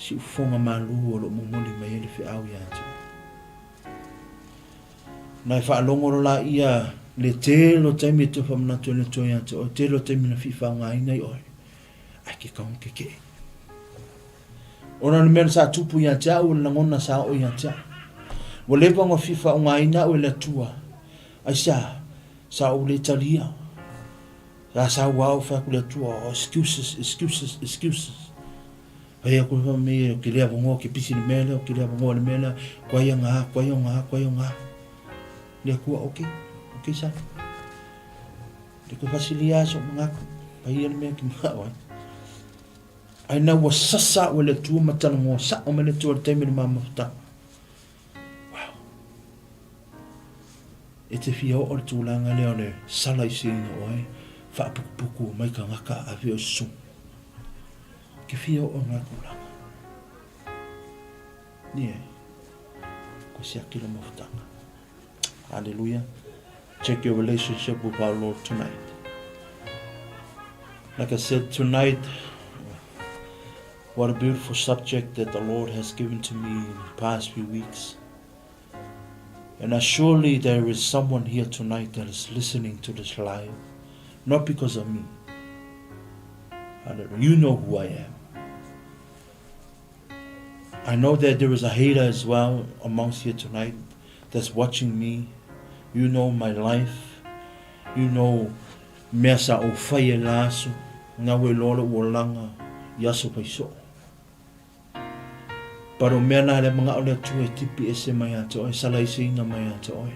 Siufofoga malu o lo o momoli mai ai le feau ia te oe. Na e faalogo loa laia le tele o taimi e toe faamanatu ai le Atua ia te oe, tele o taimi na fifaogaina ai oe, ae ke kaunga kekee. Ona o le mea na sa tupu ia te au, o le lagona sa oo ia te au. Ua leva ona fifaogaina au e le Atua, aisea, sa ou le talia. Sa sau au fai atu le Atua, oh, excuses, excuses, excuses. Fai atu le mea, ke le avanoa, ke pisi le mea lea, ke le avanoa le mea lea, kuai anga, kuai anga, kuai anga. Le Atua, ok, ok sa. Le koe fasilia so mangaku, pai ia le mea ki mangau ai. Ai na ua sasa au e le Atua ma talanoa sao mai le Atua le taimi le mamafutanga. Wow. E te fia oo le tulaga lea o le sala i seina oe, faapukupuku mai kagaka ave o susumu. Ke fia oo ngā tulaga. Nie. Ko siaki lo mafutanga. Hallelujah. Check your relationship with our Lord tonight. Like I said, tonight, what a beautiful subject that the Lord has given to me in the past few weeks. And surely there is someone here tonight that is listening to this live, not because of me. You know who I am. I know that there is a hater as well amongst here tonight that's watching me. You know my life. You know mea sa ou fai e la aso, na ua iloa lou olaga i aso faisoo. But o mea na lea manao le Atua e tipi ese mai ia te oe, salaiseina mai ia te oe.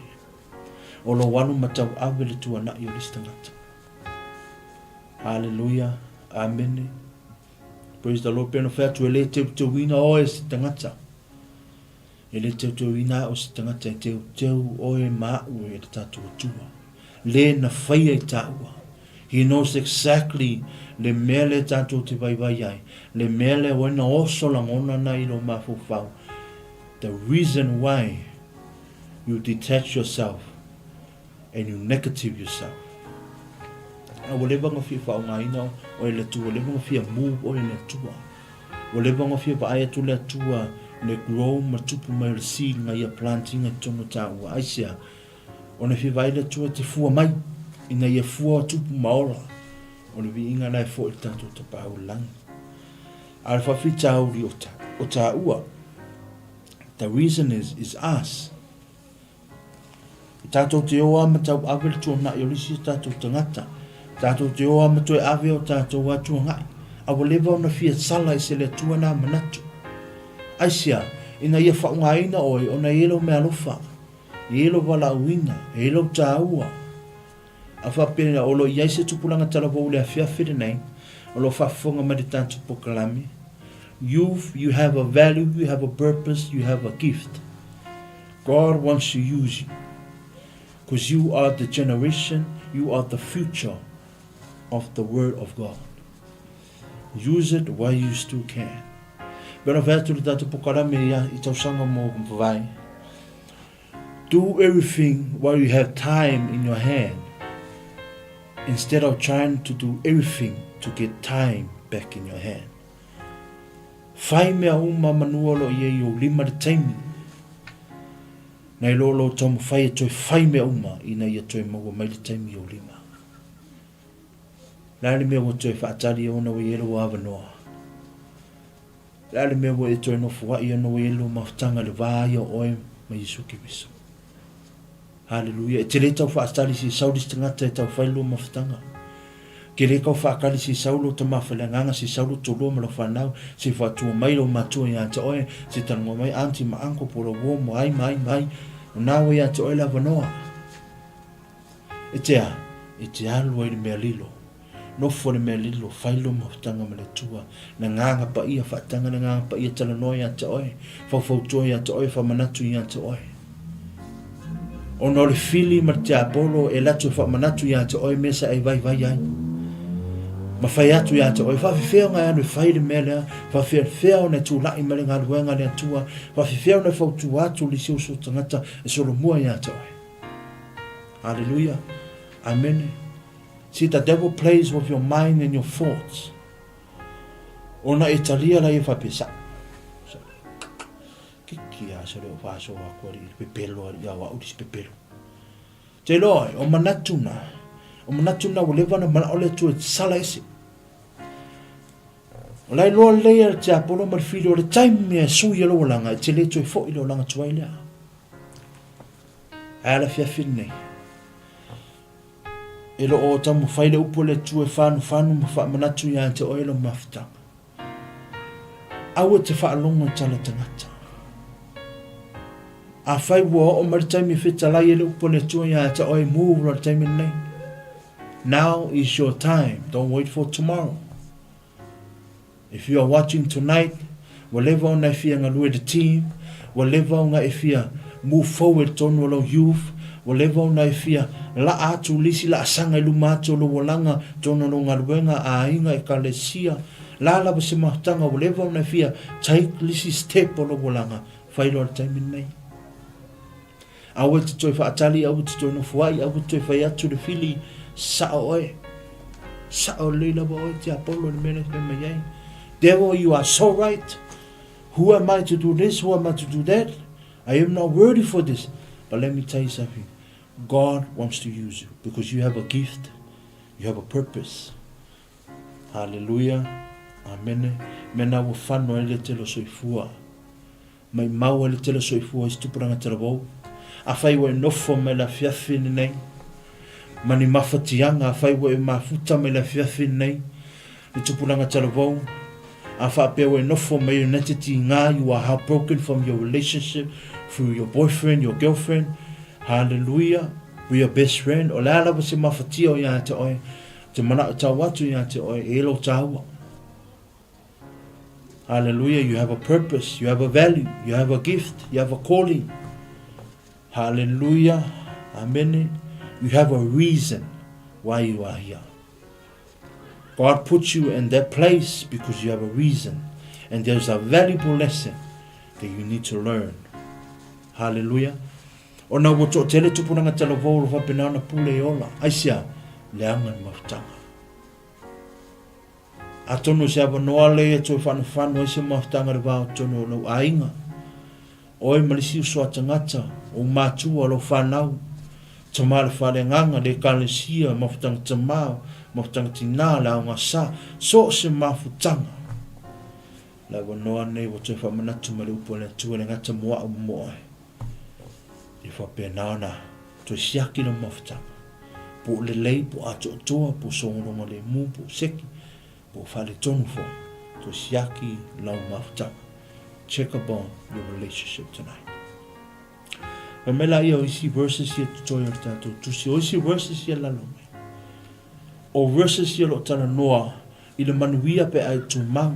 O lou alu ma tauave le tuanai o le isi tagata. Haleluia. Amene. Praise the Lord. Pei ona fai atu e le teuteuina oe e se tagata. E le teuteuina au e se tagata, e teuteu oe ma au e le tatou Atua. Le na faia i tāua. He knows exactly le mea lea tātou te vaivai ai, le mea lea wai na oso lagona na i lou mafaufau. The reason why you detach yourself and you negative yourself. A ua leva ona fia faaaogaina oe e le Atua, ua leva ona fia move oe e le Atua. Ua leva ona fia vaai atu le Atua le grow ma tupu mai o le seed na ia planting i totonu o tāua. Aisea? Ona e fia vaai le Atua te fua mai, ina ia fua tupu ma ola. O le viiga la e foi i le tatou Tapaau i le lagi. A o le faafitauli o, ta, o tāua, the reason is, is us. E tātou te o a ma tauave le tuanai o le isi o tātou tagata. Tātou te o a ma toe ave o tātou a tuangai. A ua leva ona fia sala i se le Atua nā manatu. Aisea, ina ia faaaogaina oe ona e i ai lou meaalofa. E i ai lou valaauina, e i ai lou tāua. A faapea o lo o i ai se tupulaga talavou i le afiafi lenei, o lo o faafofoga mai le tatou polokalame, Youth, you have a value, you have a purpose, you have a gift. God wants to use you. Because you are the generation, you are the future of the word of God. Use it while you still can. Pei ona fai atu le tatou pokalame ia i tausaga mo mavae. Do everything while you have time in your hand instead of trying to do everything to get time back in your hand. Fai mea uma manua o lo o i ai i ou lima le taimi. Nai lo lou taumafai e toe fai mea uma ina ia toe maua mai le taimi i ou lima. Le a le mea ua toe faatali ona ua i ai lou avanoa? Le a le mea ua e toe nofoai ona ua i ai lou mafutaga i le va ia o oe ma Iesu Keriso? Haleluia. E te le tau faatali se sau le isi tagata e tau fai lou mafutaga. Ke le kau faakali se sau lou tama faleagaga, se sau lou tolua ma lau fanau, se faatua mai lou matua ia te oe, se talanoa mai aunty ma uncle po o lau uo ma ai ma ai ma ai. O na ua ia te oe le avanoa. E te a? E te alu ai le mea lilo. Nofo le mea lilo, fai lou mafutaga ma le Atua. Le agaga paia, faataga le agaga paia, talanoa ia te oe, faufautua ia te oe, faamanatu ia te oe. Ona o le fili ma le tiapolo e alu atu e faamanatu ia te oe mea sa e vaivai ai. Ma fai atu ia te oe, faafefea ona e alu e fai le mea lea, faafefea ona e tulai mai le galuega a le Atua, faafefea ona e fautua atu le isi uso tagata e solomua ia te oe. Hallelujah. Amene. See, the devil plays with your mind and your thoughts. Ona e talia la ia faapea sa. Kiki a se leo whaso a kua li pepelo a ia wa uri pepelo. Te loa, o manatu na, o manatu na ua leva na manao le Atua e sala ese. O la e loa lelei a le tiapolo ma le fili o le taimi e sui e lou olaga e te le toe foi le olaga tuai lea. Ae a le afiafi lenei? E lo o taumafai le upu a le Atua e fanufanu ma faamanatu ia te oe lou mafutaga. Aua e te faalogo i tala tagata. Afai ua oo mai le taimi e fetalai ai le upu a le Atua ia te oe, move loa le taimi lenei. Now is your time. Don't wait for tomorrow. If you are watching tonight, ua leva ona e fia galue le team, ua leva ona e fia move forward tonu o lau youth, ua leva ona e fia laa atu le isi laasaga i luma atu o lou olaga tonu o lou galuega, aiga, ekalesia, la lava se mafutaga ua leva ona e fia take le isi step o lou olaga, fai loa le taimi lenei. Aua e te toe faatali, aua e te toe nofoai, aua e te toe fai atu le fili, sao oe. Sao lelei lava oe, tiapolo i le mea lea e fai mai ai. Devil, you are so right. Who am I to do this? Who am I to do that? I am not worthy for this. But let me tell you something. God wants to use you because you have a gift, you have a purpose. Hallelujah. Amene. Mena ua whano ai le tele soifua. Maimau ai le tele soifua i se tupulaga talavou. Afai ua e nofo mai le afiafi lenei, ma ni mafatiaga, afai ua e mafuta mai le afiafi lenei, le tupulaga talavou, a faapea ua e nofo mai United Tiga, you are heartbroken from your relationship through your boyfriend, your girlfriend, hallelujah, with your best friend, o le a lava se mafatia o ia te oe, te manao tau atu ia te oe, e lo taua. Hallelujah. You have a purpose. You have a value. You have a gift. You have a calling. Hallelujah. Amen. You have a reason why you are here. God put you in that place because you have a reason. And there's a valuable lesson that you need to learn. Hallelujah. Ona ua toatele tupulaga talavou o lo faapena ona pule e ola. Aisea, leaga le mafutaga. Atonu se avanoa lea e toe whanowhano ai se mafutaga i le va o totonu o lou aiga, oe ma le isi uso a tagata, ou matua, lou whanau, tama le faleagaga, le ekalesia, mafutaga tama, mafutaga tina, le aoga sa, so o se mafutaga. Le avanoa nei ua toe whaamanatu mai le upu a le Atua le gata mo au ma mo oe. E faapena ona toe siaki lau mafutaga, po o lelei, po o atoatoa, po o sogologa lemu, po o seki, po o faaletonu foi. Toe siaki lau mafutaga. Check upon your relationship tonight. Fai mai laia o isi verses ia totoe o le tatou tusi, o isi verses ia lalo mai. O verses ia o lo o talanoa i le manuia pe a e tumau.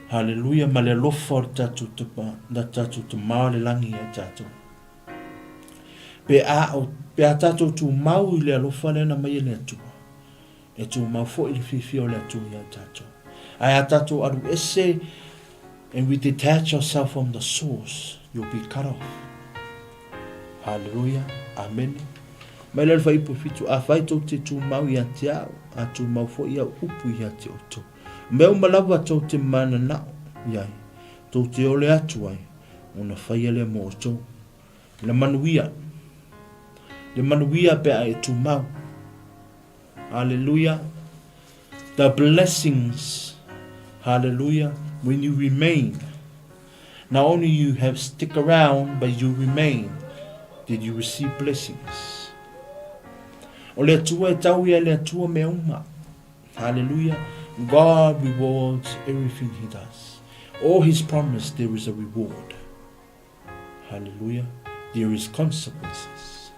Haleluia ma le alofa o le tatou tama, na tatou Tama o le lagi ia tatou. Pe a, o, pe a tatou tumau i le alofa lea na mai e le Atua. E tumau foi le fiafia o le Atua ia tatou. Ae a tatou alu ese and we detach ourselves from the source, you'll be cut off. Hallelujah. Amene. Mai le fuaiupu 7, Afai tou te tumau ia te au, a tumau foi au upu ia te outou. Mea uma lava tou te mananao i ai, tou te ole atu ai, ona faia lea mo outou. Le manuia. Le manuia pe a e tumau. Hallelujah. The blessings, hallelujah, when you remain. Not only you have stick around, but you remain. Did you receive blessings? O le Atua e tau ia le Atua mea uma. Hallelujah. God rewards everything he does. All his promise, there is a reward. Hallelujah. There is consequences.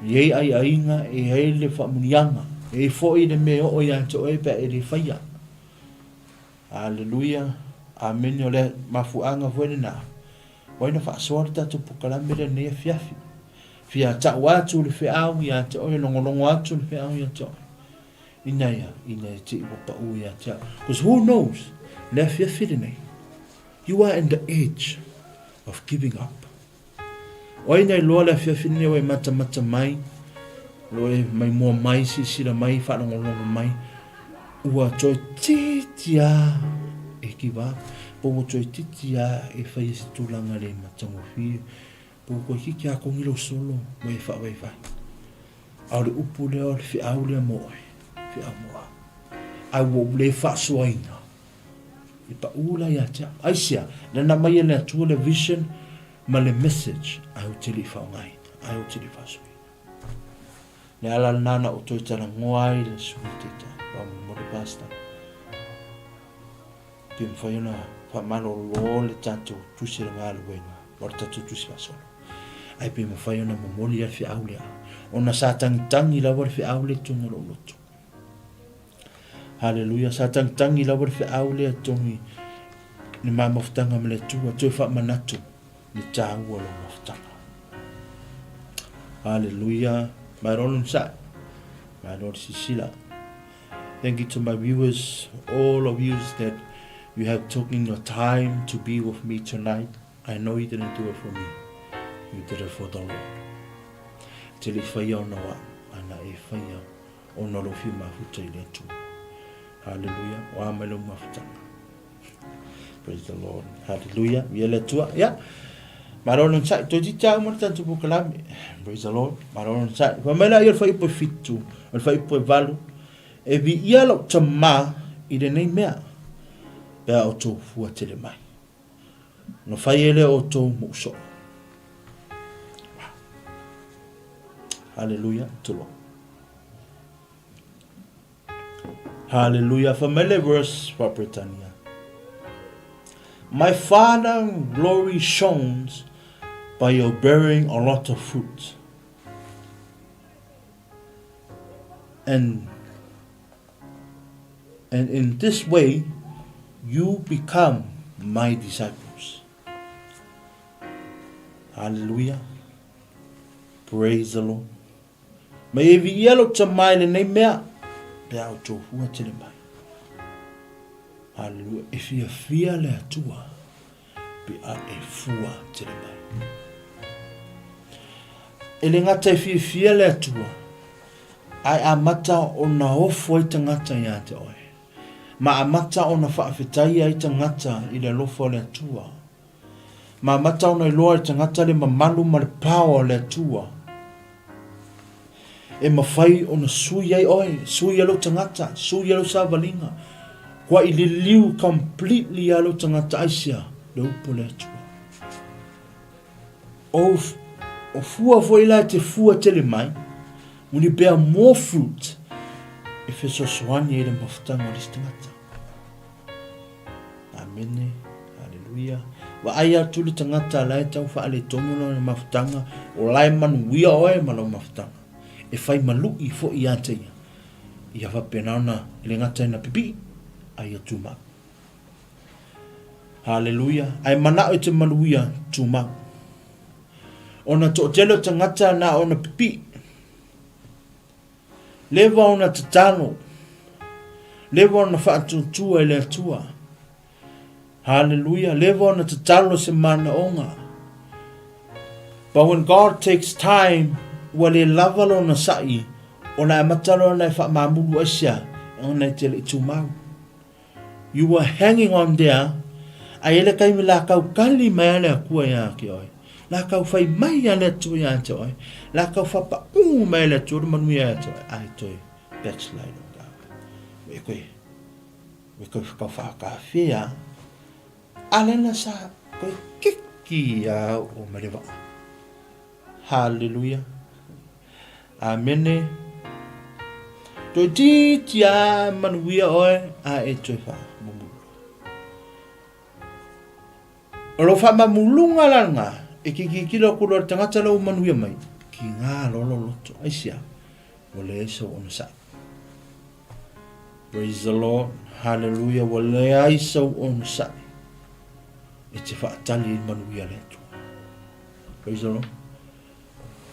E i ai aiaiga, e i ai le faamuniaga, e i ai foi le mea e oo ia te oe pe a e le faia. Hallelujah. Amene. O le mafuaaga foi lena, ua ai na faasoa le tatou polokalame lenei afiafi. Fia tau atu le feau ia te oe, logologo atu le feau ia te oe. Ina ia, ina ia te i ua pau ia te au. Because who knows, le afiafi lenei, You are in the edge of giving up. O ai na iloa le afiafi lenei ua e matamata mai, lo e maimoa mai, silasila mai, faalogologo mai, ua toeitiiti lava e give up, po ua toeitiiti lava e faia se tulaga le matagofie, po ua toeitiiti lava togi lou solo ua e faavaivai. A o le upu lea o le feau lea mo oe, feau mo au. Ae ua ou le faasoaina E paʻu la ia te au. Aisea? Lana mai e le Atua le vision ma le message ae ou te le i faaaogaina, ae ou te le i faasoaina. Le ala lena na ou toe talanoa ai le Sui Taitai, faamolemole Pastor, pe mafai ona faamalolo le tatou tusi o le galuega, o le tatou tusi faasolo. Ae pe mafai ona momoli le feau lea, ona sa tagitagi lava le feau lea i totonu o lou loto. Haleluia. Sa tagitagi lava le feau lea totonu i le ma mafutaga ma le Atua, toe faamanatu le taua o lou mafutaga. Haleluia. Malo le onosai. Malo le silasila. Thank you to my viewers, all of you that you have taken your time to be with me tonight. I know you didn't do it for me. You did it for the Lord. Te le whaia ona wa, ana e whaia Ona o lou fia mafuta i le Atua. Haleluia. O a mai lou mafutaga. Praise the Lord. Haleluia. Via le Atua. Ya. Malo le onosai. Toeitiiti lava uma le tatou polokalame. Praise the Lord. Malo le onosai. Fai mai laia o le fuaiupu e 7, o le fuaiupu e 8, E viia lou tamā i lenei mea, pe a outou fua tele mai. Ona fai ai lea o outou moʻu soo. Haleluia, tulou. Haleluia, fai mai le verse faa-Peretania. My Father glory shone by your bearing a lot of fruit. And And in this way you become my disciples. Hallelujah. Praise the Lord. Mai e viia lou tama i lenei mea, pe a outou fua tele mai. Hallelujah. E fiafia le Atua pe a e fua tele mai. E le gata e fiafia le Atua, ae amata ona ofo ai tagata ia te oe, ma amata ona faafetai ai tagata i le alofa o le Atua, ma amata ona iloa e tagata le mamalu ma le power o le Atua, e mafai ona sui ai oe, sui ai lou tagata, sui ai lou savaliga, kua i liliu completely lava lou tagata, aisea? Le upu a le Atua. O, o fua foi la e te fua tele mai, when you bear more fruit, e fesoasoani ai le mafutaga o le isi tagata. Amene. Haleluia. Vaai atu le tagata la e tau faaletonu lona mafutaga, o la e manuia oe ma lau mafutaga. E fai malu'i foi ia te ia. Ia faapena ona e le gata ina pipii, a ia tumau. Haleluia. Ae manao e te manuia, tumau. Ona toatele o tagata na ona pipii. Leva ona tatalo. Leva ona faatuatua i le Atua. Hallelujah. Leva ona tatalo se manaoga. But when God takes time, ua le lava lona sa'i, ona e amata loa ona e faamamulu aisia, ona e te le i tumau. You were hanging on there, a i le taimi la kau kali mai a le Atua ia te oe. La kau fai mai a le Atua ia te oe. La kau whapaū mai a le Atua le manuia ia te oe. Ai toe backslide o ka. E koe, e koe whakawhakawhea, a lena sa koe kiki a o mere waa. Haleluia. Amene. Toetiiti a manuia oe a e toe whaamamulu. O lo whaamamulunga la nga e ki ki kilo ku lo tangata lo manuia mai ki ngā lolo loto. Aisia, ua leai sau onosai. Praise the Lord. Hallelujah. Ua leai sau onosai. E te whaatali i manuia le Atua. Praise the Lord.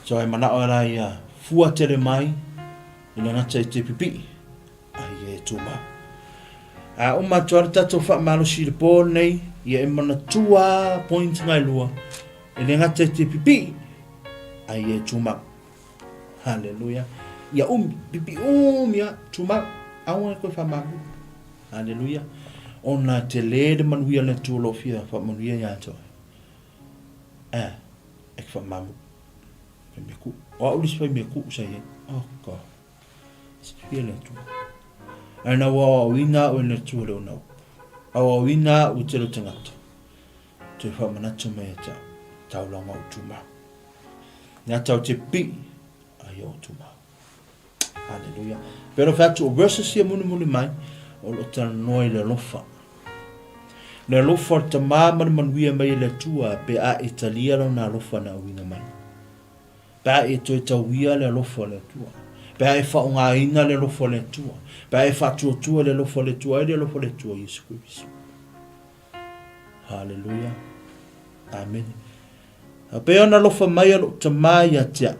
So e manao e la ia fua tele mai i le gata i te pipii, a ia e tūmau. A uma atu ai le tatou faamalosi i le pō nei, ia e manatua point ngai lua, e le gata i te pipii, a ia e tūmau. Hallelujah. Ia umi, pipi umi a, tūmau, aua e koe whaamahu. Hallelujah. Ona te lē le manuia le Atua o lo o fia faamanuia ia te oe. Eh, e ke whaamamu. Fai mea ku. O au lisi fai mea ku sa ia. Oh God. Silafia le Atua. Ae na ua aoaoina au e le Atua le ona upu. Aoaoina au e tele o tangata. Toe whaamanatu mai ia te au. Taulanga o tumau. Nga tau te pii a ia o tumau. Hallelujah. Pero whai atu o verses ia mulimuli mai, o lo talanoa i le alofa. Le alofa o le tamā ma le manuia mai e le Atua pe a e talia lona alofa na auina mai. Pe a e toe tauia le alofa o le Atua. Pe a e faaaogaina le alofa o le Atua. Pe a e faatuatua le alofa o le Atua, ai le alofa o le Atua Iesu Keriso. Haleluia. Amene. A pei ona alofa mai a lou Tamā ia te au,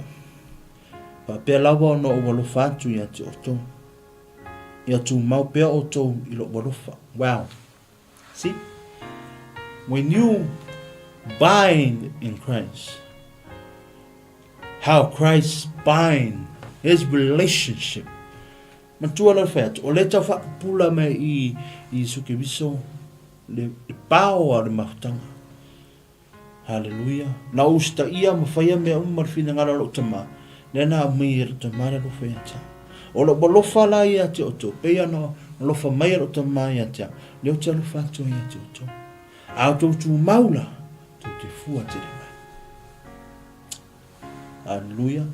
faapea lava ona ou alofa atu ia te outou. Ia tumau pea outou i lou alofa. Wow. See? When you bind in Christ, how Christ bind his relationship. Matua la fai atu, o le tau whakapula mai i Iesu Keriso, le pao a le mafutanga. Haleluia. Na usitaia ma faia mea uma ma le finagalo o lou tama, lea na aumai e lou tama le alofa ia te au. O lou alofa la ia te outou, pei ona alofa mai e lou tama ia te au, lea ou te alofa atu ai ia te outou. A outou tumau la, tou te fua tele mai. Haleluia.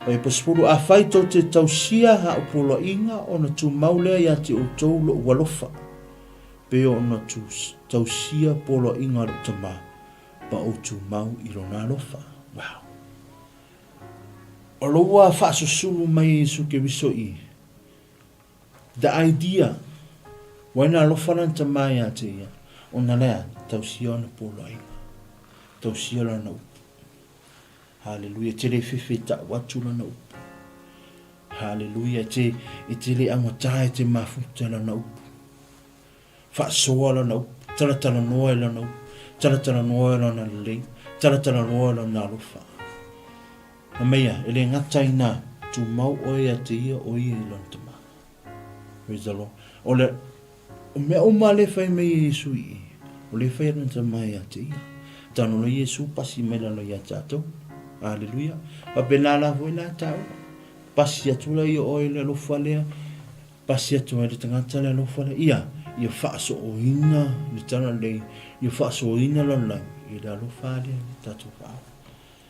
Fuaiupu 10, Afai tou te tausia a'u poloaiga ona tumau lea ia te outou lo'u alofa, pei ona tausia poloaiga a lo'u Tama, ma ou tumau i lona alofa. Wow! O loua faasusulu mai e Iesu Keriso i the idea, waina alofa lana Tama ia te ia, ona lea, tausia ona poloaiga, tausia lana upu. Haleluia, e te le fefe ta'u atu lana upu. Haleluia, e te, e te le augatā e te mafuta lana upu. Faasoa lana upu, talatalanoa i lana upu, talatalanoa i lana lelei, talatalanoa i lana alofa. Na meia, e le gata ina tumau oe ia te ia o ia i lona tama. Praise the Lord. O le, o mea uma le fai mai e Iesu i i, o le fai lona tama ia te ia. Tano lo Iesu pasi mai lalo ia tatou. Hallelujah. Faapena la foi la tāua. Pasi atu la ia oe le alofa lea, pasi atu ai le tagata le alofa lea. Ia, ia faasooina le tala lelei, ia faasooina lalolagi i le alofa lea le tatou whaau.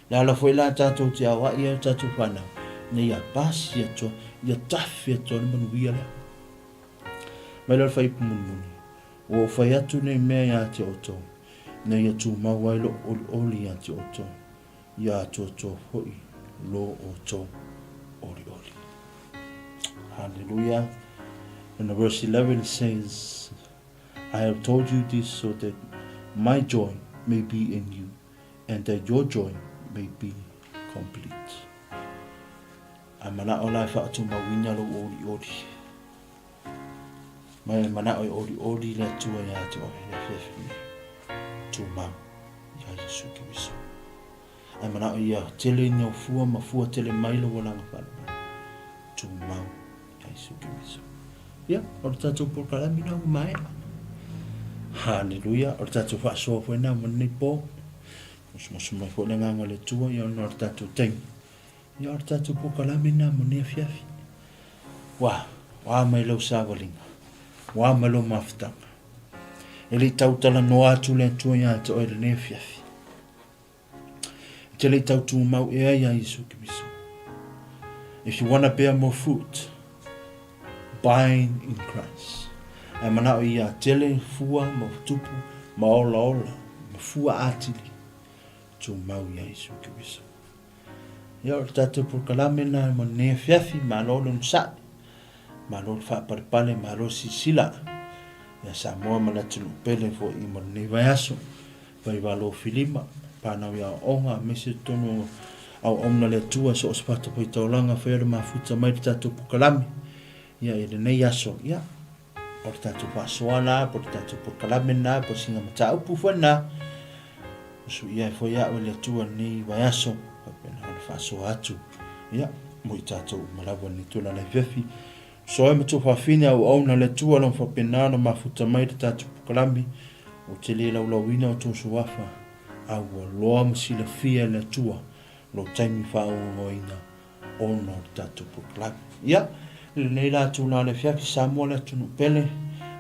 Le ala foi la tatou te aoai ai o tatou whanau, ina ia pasi atu, ia tafe atu ai le manuia lea. Mai la le fuaiupu mulimuli, ua ou fai atu nei mea iā te outou, ina ia tumau ai lou olioli iā te outou, ia atoatoa foi lo outou olioli. Hallelujah. And verse 11 says, I have told you this so that my joy may be in you and that your joy may be complete. A mana'o la e faatumauina lou olioli. Ma e manao e olioli le Atua ia te oe i le afiafi nei. Tumau ia Iesu Keriso. Ae manao ia tele ina o fua ma fua tele mai lou olaga faalevale. Tumau ia Iesu Keriso. Ia, o le tatou polokalame lena ua maea. Haleluia, o le tatou faasoa foi lena mo lenei po. Musumusu mai foi le agaga o le Atua ia ona o le tatou taimi. Ia o le tatou polokalame lena mo lenei afiafi. Ua, ua mai lau savaliga, ua mai lou mafutaga. E le i tau talanoa atu le Atua ia te oe i lenei afiafi. E te le i tau tumau ea ia Iesu Keriso. If you wanna bear more fruit, bind in Christ. Ae manao ia tele fua ma tupu ma olaola ma fua atili, tumau ia Iesu Keriso. Ia, o le tatou polokalame lena mo lenei afiafi, malo le onosai, malo le faapalepale, malo le silasila ia Samoa ma le atunuu pele foi mo lenei vaiaso, Vaivalo Filima, fanau i aoaoga aemaise totonu o auauna le Atua so o se fatafaitaulaga faia le mafuta mai le tatou polokalame ia i lenei aso, ia o le tatou faasoa lena po o le tatou polokalame lena po o sina mataupu foi lena. Usuia ai foi au e le Atua i lenei vaiaso, faapena ona faasoa atu, ia, mo i tatou uma lava i lenei tulaga afiafi. Soa ai ma tuafafine auauna a le Atua lona faapena ona mafuta mai le tatou polokalame, ou te le laulauina o tou suafa, a ua loa ma silafia e le Atua lou taimi faaauauina ona o le tatou polokalame. Ia, i lenei la tulaga le afiafi, Samoa le atunuu pele,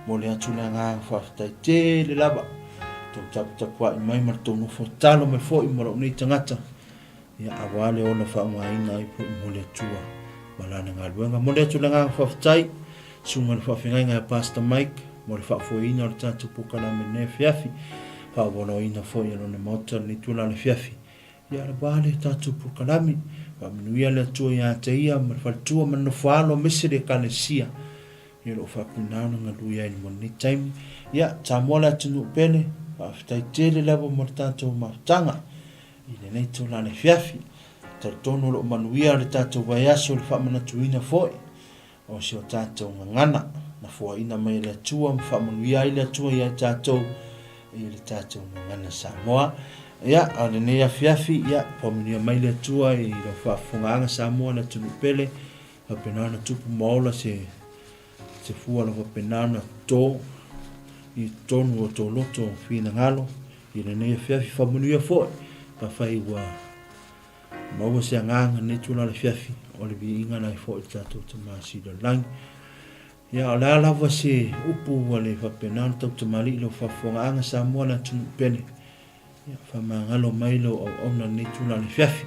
momoli atu le agaga faafetai tele lava, tou taputapuai mai ma le tou nofo tatalo mai foi mo lou nei tagata, ia, aua le ola faaaogaina ai foi mo le Atua ma Lana galuega. Momoli atu le agaga faafetai, Susuga i le Faafeagaiga ia Pastor Mike mo le faafoeina o le tatou polokalame i lenei afiafi, faaauauina foi e lona Maota i lenei tulaga le afiafi. Ia aua le tatou polokalame. Faamanuia le Atua ia te ia ma le faletua ma le nofo alo aemaise le Ekalesia ia o lo o faapena ona galue ai mo lenei taimi. Ia, Samoa le atunuu pele, faafetai tele lava mo le tatou mafutaga i lenei itula le afiafi. Talitonu o lo o manuia le tatou vaiaso i le faamanatuina foi o si o tatou gagana na foaina mai e le Atua ma faamanuia ai le Atua ia i tatou i le tatou gagana Samoa. Ia, a o lenei afiafi, ia, faamanuia mai le Atua i lau faafofogaaga Samoa le atunuu pele, faapena ona tupu ma ola se, se fua o lo faapena ona toto i totonu o tō loto finagalo i lenei afiafi. Faamanuia foi, pe afai ua Maua se agaga nei tulaga le afiafi o le viiga la e foi le tatou Tama Sili o le Lagi. Ia, o le a lava se upu ua le faapena ona tautamalii i lau faafofogaaga Samoa le atunuu pele. Ia, faamagalo mai lou auauna lenei tulaga le afiafi.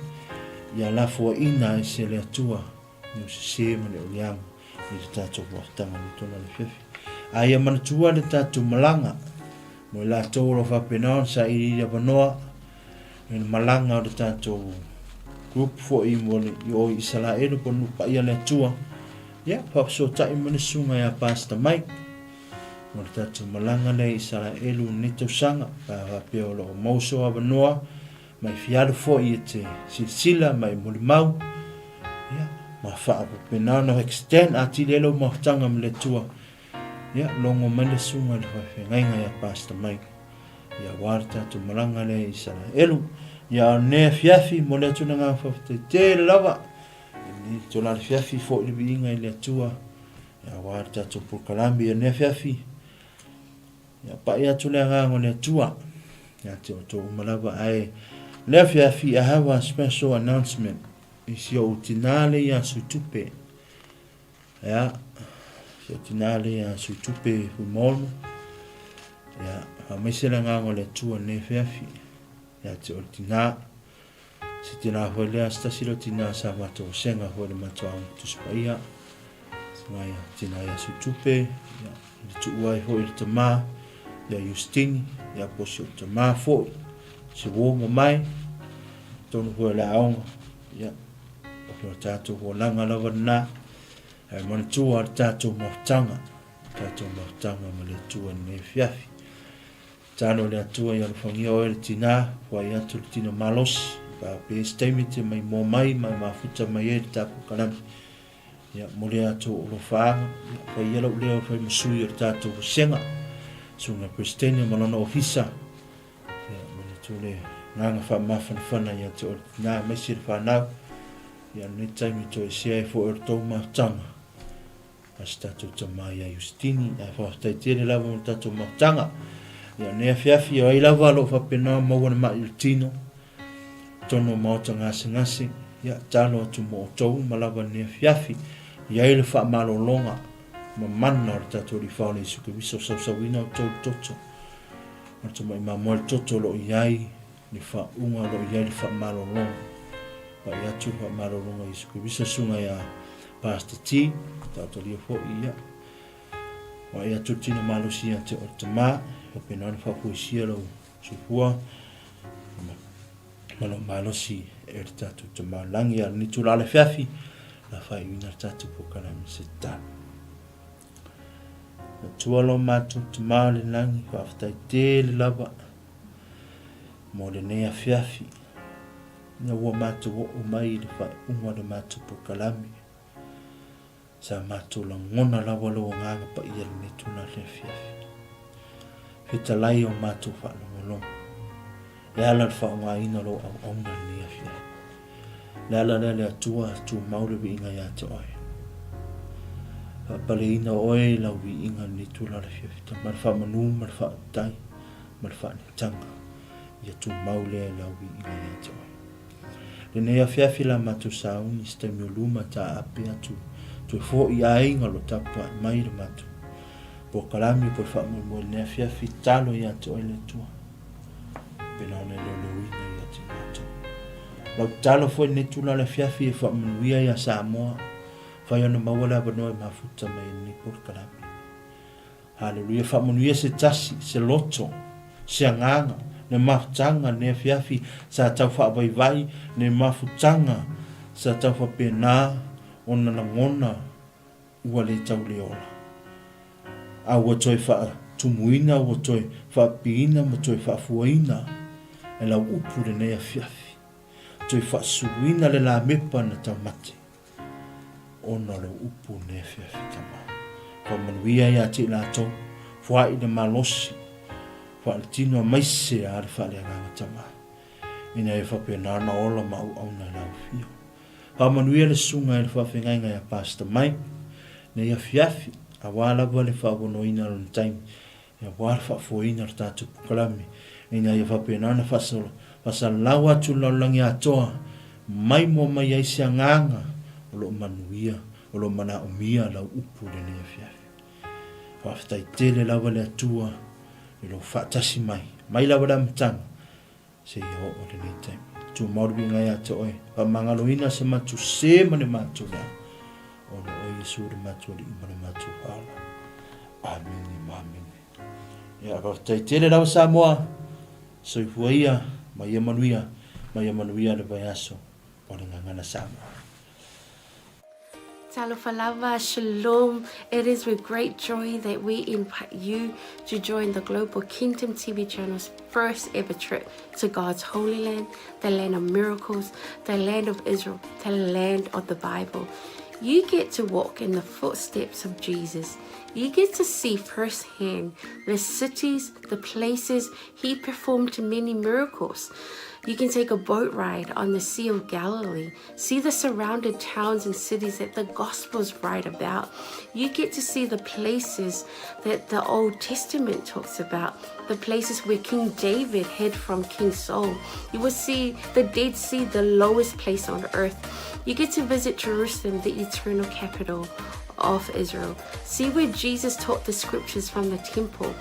Ia lafoaiina e se le Atua ni ou sese ma le oliaga i le tatou mafutaga lenei tulaga le afiafi. A ia manatua le tatou malaga mo i latou o lo o faapena ona sailiili avanoa I le malaga o le tatou group foi mo le i o i Isaraelu po o le nuu paia le Atua. Ia, faafesootai mai le susuga ia Pastor Mike mo le tatou malaga lea i Isaraelu i lenei tausaga. Pe a faapea o lo o maua sou avanoa ma e fia alu foi e te silasila ma e molimau, ia, ma faapena ona extend atili ai lau mafutaga ma le Atua. Ia, logo mai le susuga i le faafeagaiga ia Pastor Mike. Ia, aua le tatou malaga lea i Isaraelu. Ia, a o lenei afiafi, momoli atu le agaga faafetai tele lava. I lenei itula afiafi, foi le viiga i le Atua. Ia, aua le tatou polokalame i lenei afiafi. Ia, pai atu le agaga o le Atua. Ia te outou uma lava. Ae, lenei afiafi, I have a special announcement. I si ou tinā lea ia Suitupe. Ia, si ou tinā lea ia Suitupe Fuimaono. Ia, faamaise le agaga o le Atua i lenei afiafi. Ia te oe le tinā. Se tinā foi lea, se tasi lea o tinā sa matou vasega foi i le matou aoga Tusi Paia. Tinā ia, tinā ia Suitupe, ia, i le tuua ai foi i le tamā, ia Iustini, ia po o si ou tamā foi, se uo mamae, tonu foi o le aoga, ia, O lo tatou olaga lava lena, ae manatua le tatou mafutaga, le tatou mafutaga ma le Atua i lenei afiafi. Tatalo le Atua ia alofagia oe le tinā, foai atu le tino malosi, pe a pe se taimi te maimoa mai ma e mafuta mai ai le tapu kalame. Ia, mo le atu o alofaaga, ia, fai ia lou leo e fai ma sui o le tatou vasega, Susuga Peresetene ma lona ofisa, ia, momoli atu le agaga faamafanafana ia te oe le tina aemaise le fanau, ia, lenei taimi toesea ai foi o le tou mafutaga, a si tatou tama ia Iusitini, ae faafetai tele lava mo le tatou mafutaga. Ia, lenei afiafi, o ai lava o lo o faapena maua le mai i le tino, totonu o maota gasegase, ia, talo atu mo outou ma lava lenei afiafi, i ai le faamalologa ma mana o le tatou Alii Faaola Iesu Keriso, sausauina outou i le toto, ma le tamai mamoe le toto o lo o i ai le faauuga o lo o i ai le faamalologa. Pai atu le faamalologa Iesu Keriso, susuga ia Pastor T, taotolia foi, ia, vaai atu le tino malosi ia te oe le tama, faapena ona faafoisia lou soifua ma lou malosi e le tatou Tama o Lagi. A o lenei itula o le afiafi, la faaiuina le tatou polokalame se tatalo. Atua lo matou Tama o le Lagi, faafetai tele lava mo lenei afiafi. Ina ua matou oo mai i le faaiuga o le matou polokalame. Sa matou lagona lava lou agaga paia i lenei itula o le afiafi. Fetalai o matou faalogologo, e ala le faaaogaina o lou auauna i lenei afiafi. Le ala lea le Atua, tumau le viiga ia te oe. Faapaleina oe i lau viiga i lenei itula o le afiafi, ma le faamanu ma le faautai ma le faanetaga, ia tumau lea i lau viiga ia te oe. Lenei afiafi la matou sauni se taimi o luma taape atu toe foi i aiga o lo tapuai mai le matou polokalame po le faamoemoe lenei afiafi tatalo ia te oe le Atua pena ona e leoleoina ia te matou. Lau tatalo foi lenei tula le afiafi e faamanuia ia Samoa fai ona maua le avanoa e mafuta mai e lenei polokalame. Haleluia, faamanuia se tasi, se loto, se agaga, le mafutaga lenei afiafi sa tau faavaivai, le mafutaga sa tau faapena ona lagona ua le tau le ola. A ua toe faatumuina, ua toe faapipiina ma toe faafuaina e lau upu lenei afiafi. Toe faasuluina le lamepa na taumate. Ona o lou upu lenei afiafi tama. Faamanuia ia te i latou, foai le malosi, faaletino amaise a le faaleagaga tama, ina ia faapena ona ola ma auauna i lau afio. Faamanuia le susuga i le faafeagaiga ia Pastor Mike nei afiafi, aua lava le faavonoina o lona taimi Aua le faafoeina o le tatou polokalame ina ia faapena ona faasalalau atu le lalolagi atoa mai moa mai ai se agaga o lo o manuia, o lo o manaomia lau upu i lenei afiafi. Faafetai tele lava le Atua i lou faatasi mai, mai lava le amataga seia oo i lenei taimi. Tumau le viiga ia te oe, faamagaloina se matou se ma le matou leaga, ona o oe Iesu le matou Alii ma le matou Faaola. Amene ma amene. Ia, faafetai tele lava Samoa, soifua ia, ma ia manuia, ma ia manuia le vaiaso o le Gagana Samoa. Talofa lava, shalom. It is with great joy that we invite you to join the Global Kingdom TV channel's first ever trip to God's Holy Land, the land of miracles, the land of Israel, the land of the Bible. You get to walk in the footsteps of Jesus. You get to see firsthand the cities, the places he performed many miracles. You can take a boat ride on the Sea of Galilee, see the surrounded towns and cities that the Gospels write about. You get to see the places that the Old Testament talks about, the places where King David hid from King Saul. You will see the Dead Sea, the lowest place on earth. You get to visit Jerusalem, the eternal capital of Israel. See where Jesus taught the scriptures from the temple.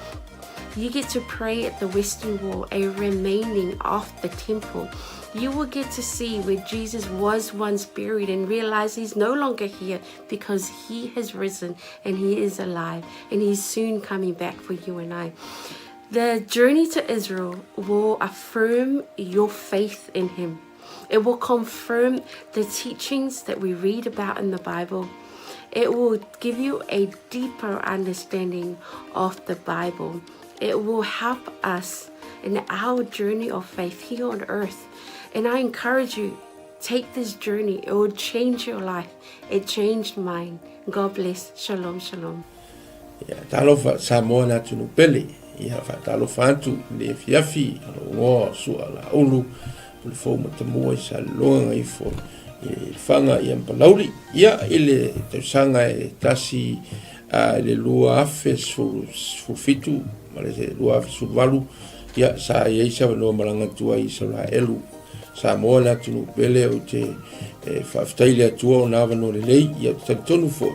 You get to pray at the Western Wall, a remaining of the temple. You will get to see where Jesus was once buried and realize he's no longer here because he has risen and he is alive and he's soon coming back for you and I. The journey to Israel will affirm your faith in him. It will confirm the teachings that we read about in the Bible. It will give you a deeper understanding of the Bible. It will help us in our journey of faith here on earth. And I encourage you, Take this journey. It will change your life. It changed mine. God bless. Shalom, shalom. Ia, talofa Samoa le atunuu pele. Ia, faatalofa atu i le afiafi o lou igoa o Sua Laulu, o le fou matamua i Saleloga Gagaifo i Lefaga ia ma Palauli. Ia, i le tausaga e tasi i le 2017 ma le 2018, ia, sa i ai se avanoa malaga atu ai i Isaraelu. Samoa le atunuu pele, ou te faafetai i le Atua ona avanoa lelei, ia, ou te talitonu foi,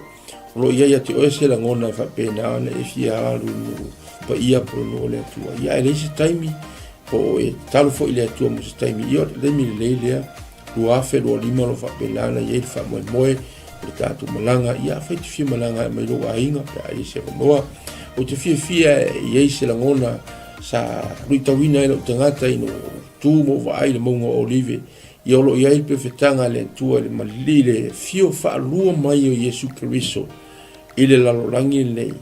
O lo o i ai ia te oe se lagona e faapena ona e fia alu i nuu paia po o nuu o le Atua. Ia ae leai se taimi, po o e tatalo foi i le Atua mo se taimi. Ia o le taimi lelei lea, 2025 o lo o faapena ona i ai le faamoemoe o le tatou malaga. Ia afai e te fia malaga mai lou aiga pe a i ai se avanoa. Ou te fiafia e i ai se lagona sa luitauina ai lou tagata ina ua ou tu ma ou vaai i le mauga o Olive Ia o lo o i ai le pefetaga a le Atua i le malili i le afio faalua mai o Iesu Keriso i le lalolagi lenei,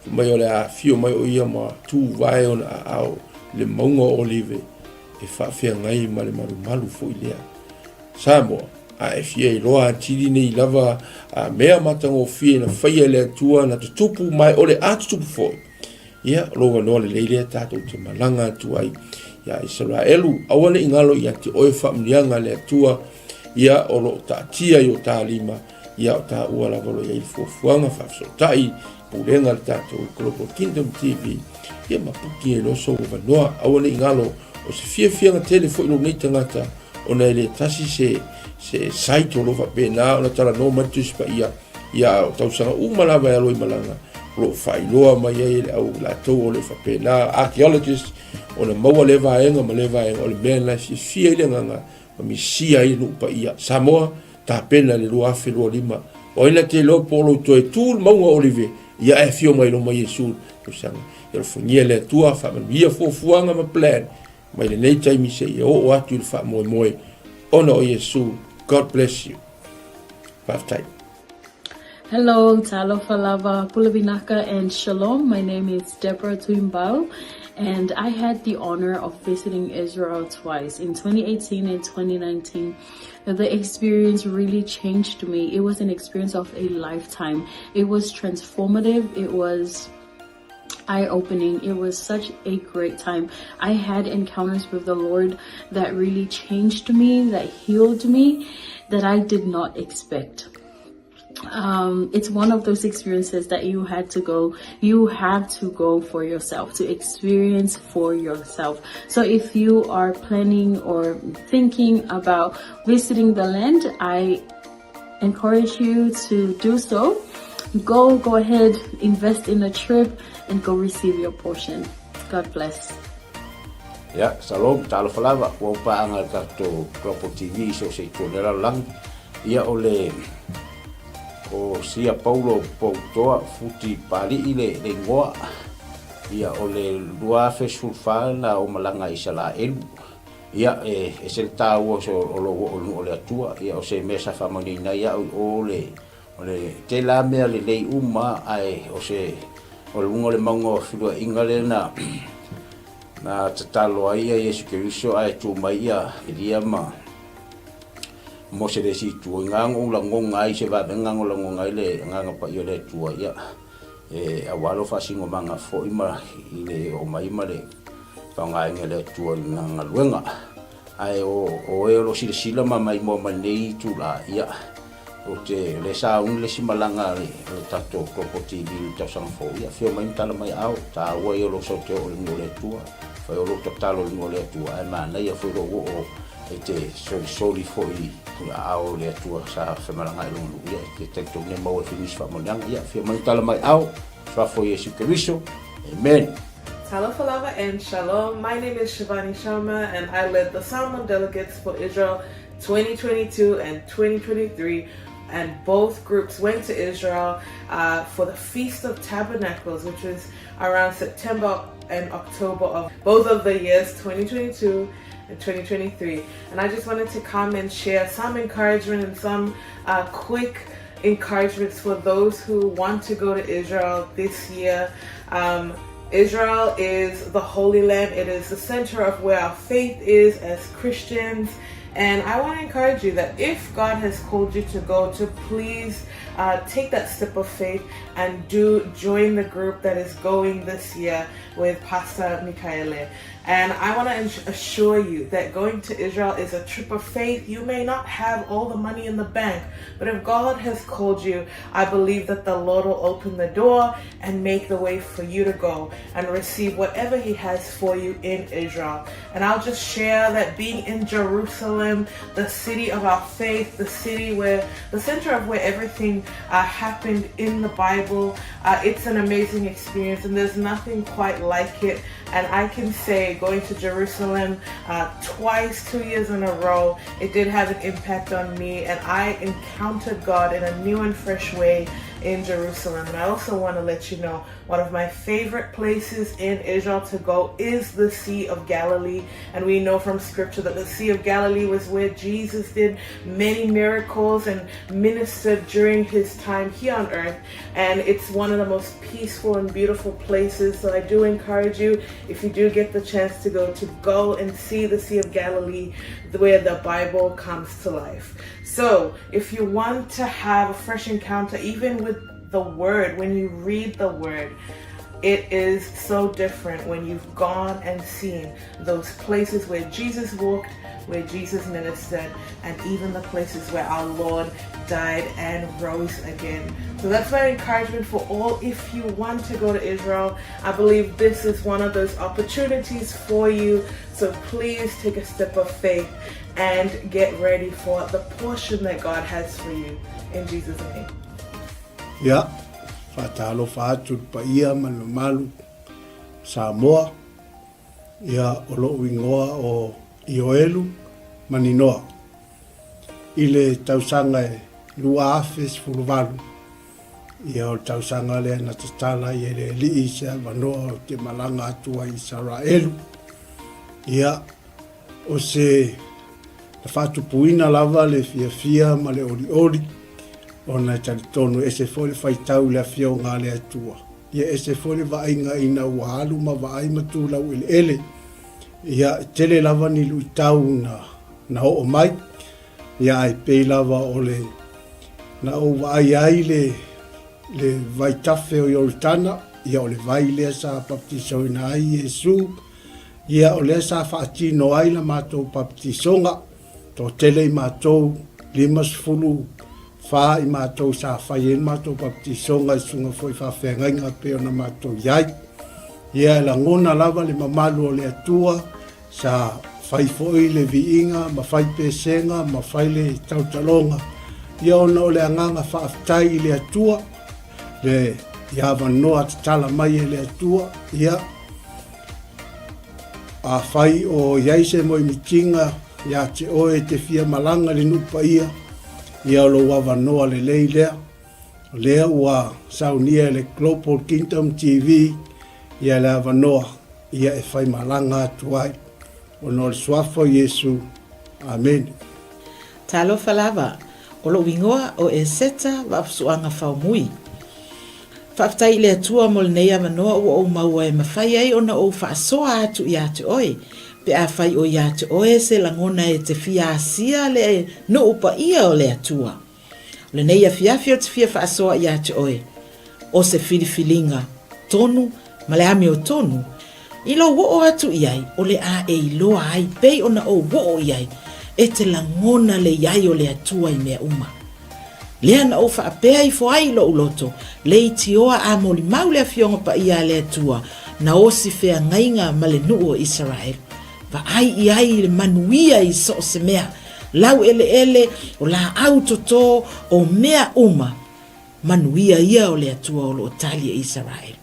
fai mai o le a afio mai o ia ma tuvae ona aao i le mauga o Olive e faafeagai ma le malumalu foi lea. Samoa, a e fia iloa atili nei lava a mea matagofie na faia e le Atua na tutupu ma e o le a tutupu foi, Ia, o lou avanoa lelei lea tatou te malaga atu ai ia Isaraelu. Aua ne i galo ia te oe faamanuiaga a le Atua, ia o lo o taatia i o ta lima, ia o taua lava o lo o i ai le fuafuaga faafesootai, pulega a le tatou Global Kingdom TV, ia ma puki ai loa sou avanoa. Aua ne i galo, o se fiafiaga tele foi lou nei tagata, ona e le tasi se, se site o lo o faapena ona talanoa mai le Tusi Paia, Ia o tausaga uma lava e alo i malaga, o lo o faailoa mai ai e le au latou o le faapena, archaeologist, ona maua lea vaega ma lea vaega, o le mea lena e fiafia ai le agaga ma misia ai le nuu paia. Samoa, tapena i le 2025. O ai na te iloa po o lou toe tu le mauga o Olive, ia ae afio mai loma Iesu i le tausaga. Ia alofagia e le Atua, faamanuia fuafuaga ma plan mai lenei taimi seia oo atu i le faamoemoe ona o Iesu. God bless you. Faafetai. Hello, talofa lava, pule vinaka and shalom. My name is Deborah Tuimbau and I had the honor of visiting Israel twice in 2018 and 2019. The experience really changed me. It was an experience of a lifetime. It was transformative. It was eye-opening. It was such a great time. I had encounters with the Lord that really changed me, that healed me, that I did not expect. It's one of those experiences that you had to go, you have to go for yourself, to experience for yourself. So if you are planning or thinking about visiting the land, I encourage you to do so. Go, go ahead, invest in a trip and go receive your portion. God bless. Ia, shalom, talofa lava, ua paaga le tatou Global TV i so o se itu o le lalolagi. Ia, o le, o Sia Paulo Poutoa Futi Pali'i le, le igoa. Ia, o le 2014 na ou malaga i Isalaelu. Ia, e ese le taua o se, o lou oo i luga o le Atua. Ia, o se mea sa faamanuiaina ai au i o le, O le tele mea lelei uma ae o se o luga o le mauga o feluaiga lea na na tatalo ai ia Iesu Keriso ae tu mai ia Elia ma Mose le isi itu. I ngā ou lagoga ai se vavega o lagoga ai le Agaga Paia o le Atua ia e aua lou faasinomaga foi ma i le oo mai ma le faaaogaina e le Atua i lana galuega. Ae o o e o lo o silasila ma maimoa mai lenei itula, ia, ou te, o lea sa uni le isi malaga a le, a le tatou Global TV i le tausaga fou, ia, afio mai ma tala mai aao, taua ia o lou sau te oo i le nuu o le Atua, fai o lou tatalo i le nuu o le Atua, ae manaia foi lou oo e te solisoli foi i aao o le Atua sa femalaga ai lona nuu, ia, e te talitonu e maua ai foi nisi faamanuiaga, ia, afio mai ma tala mai aao, Suafa o Iesu Keriso, Amen. Talofa lava and shalom. My name is Shivani Sharma and I led the Samoan delegates for Israel 2022 and 2023 and both groups went to Israel uh, for the Feast of Tabernacles, which was around September and October of both of the years 2022 and 2023. And I just wanted to come and share some encouragement and some uh, quick encouragements for those who want to go to Israel this year. Um, Israel is the Holy Land. It is the center of where our faith is as Christians. And I want to encourage you that if God has called you to go, to please take that step of faith and do join the group that is going this year with Pastor Mikaele. And I want to assure you that going to Israel is a trip of faith. You may not have all the money in the bank, but if God has called you, I believe that the Lord will open the door and make the way for you to go and receive whatever He has for you in Israel. And I'll just share that being in Jerusalem, the city of our faith, the city where the center of where everything happened in the Bible, it's an amazing experience, and there's nothing quite like it. And I can say going to Jerusalem twice, 2 years in a row, it did have an impact on me, and I encountered God in a new and fresh way in Jerusalem. And I also want to let you know one of my favorite places in Israel to go is the Sea of Galilee. And we know from scripture that the Sea of Galilee was where Jesus did many miracles and ministered during his time here on earth. And it's one of the most peaceful and beautiful places. So I do encourage you, if you do get the chance to go and see the Sea of Galilee, where the Bible comes to life. So if you want to have a fresh encounter, even with the Word, when you read the Word, it is so different when you've gone and seen those places where Jesus walked, where Jesus ministered, and even the places where our Lord died and rose again. So that's my encouragement for all. If you want to go to Israel, I believe this is one of those opportunities for you. So please take a step of faith and get ready for the portion that God has for you. In Jesus' name. Ia, faatalofa atu i le paia ma le mamalu o Samoa, ia o lo'u igoa o Ioelu Maninoa. I le tausaga e 2018, ia o le tausaga lea na tatala ai e le Alii se avanoa ou te malaga atu ai i Isaraelu. Ia, O se na faatupuina lava le fiafia ma le olioli, ona e talitonu e ese foi le faitau i le Afioga a le Atua. Ia ese foi le vaaiga ina ua alu ma vaai ma tu laueleele. Ia, e tele lava ni luitau na, na oo mai, ia ae pei lava o le na ou vaai ai le, le vaitafe o Ioritana, ia o le vai lea sa baptisoina ai Iesu, Ia, o lea sa faatino ai la matou papatisoga, toatele i matou, 54 i matou sa fai ai le matou papatisoga i susuga foi i faafeagaiga pei ona matou i ai. Ia, e lagona lava le mamalu o le Atua, sa fai foi le viiga ma fai pesega ma fai le tautaloga, ia ona o le agaga faafetai i le Atua, le i avanoa tatala mai e le Atua, ia, Afai o i ai se moemitiga iā te oe e te fia malaga i le nuu paia, ia o lou avanoa lelei lea. O lea ua saunia e le Global Kingdom TV ia le avanoa ia e fai malaga atu ai. Ona o le Suafa o Iesu. Amene. Talofa lava, o lou igoa o Eseta Vaafusuaga Faumui. Faafetai i le Atua mo lenei avanoa ua ou maua e mafai ai ona ou faasoa atu ia te oe, pe afai o ia te oe se lagona e te fia asia le nuu paia o le Atua. O lenei afiafi ou te fia faasoa ia te oe, o se filifiliga tonu ma le amiotonu, i lou oo atu i ai o le a e iloa ai pei ona ou oo i ai, e te lagona le i ai o le Atua i mea uma. Lea na ou faapea ifo ai i loʻu loto, leitioa a molimau le Afioga Paia a le Atua, na osi feagaiga ma le nuu o Isaraelu. Vaai i ai i le manuia i so o se mea, lau eleele, o laau toto, o mea uma, manuia ia o le Atua o lo o tali e Isaraelu.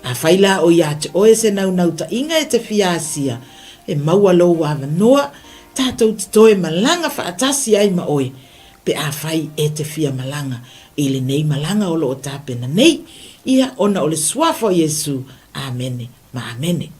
Afai la o ia te oe se naunautai-ga e te fia asia, e maua lou avanoa, tatou te toe malaga faatasi ai ma oe, pe afai e te fia malaga i lenei malaga o lo o tapena nei, ia ona o le Suafa o Iesu. Amene ma amene.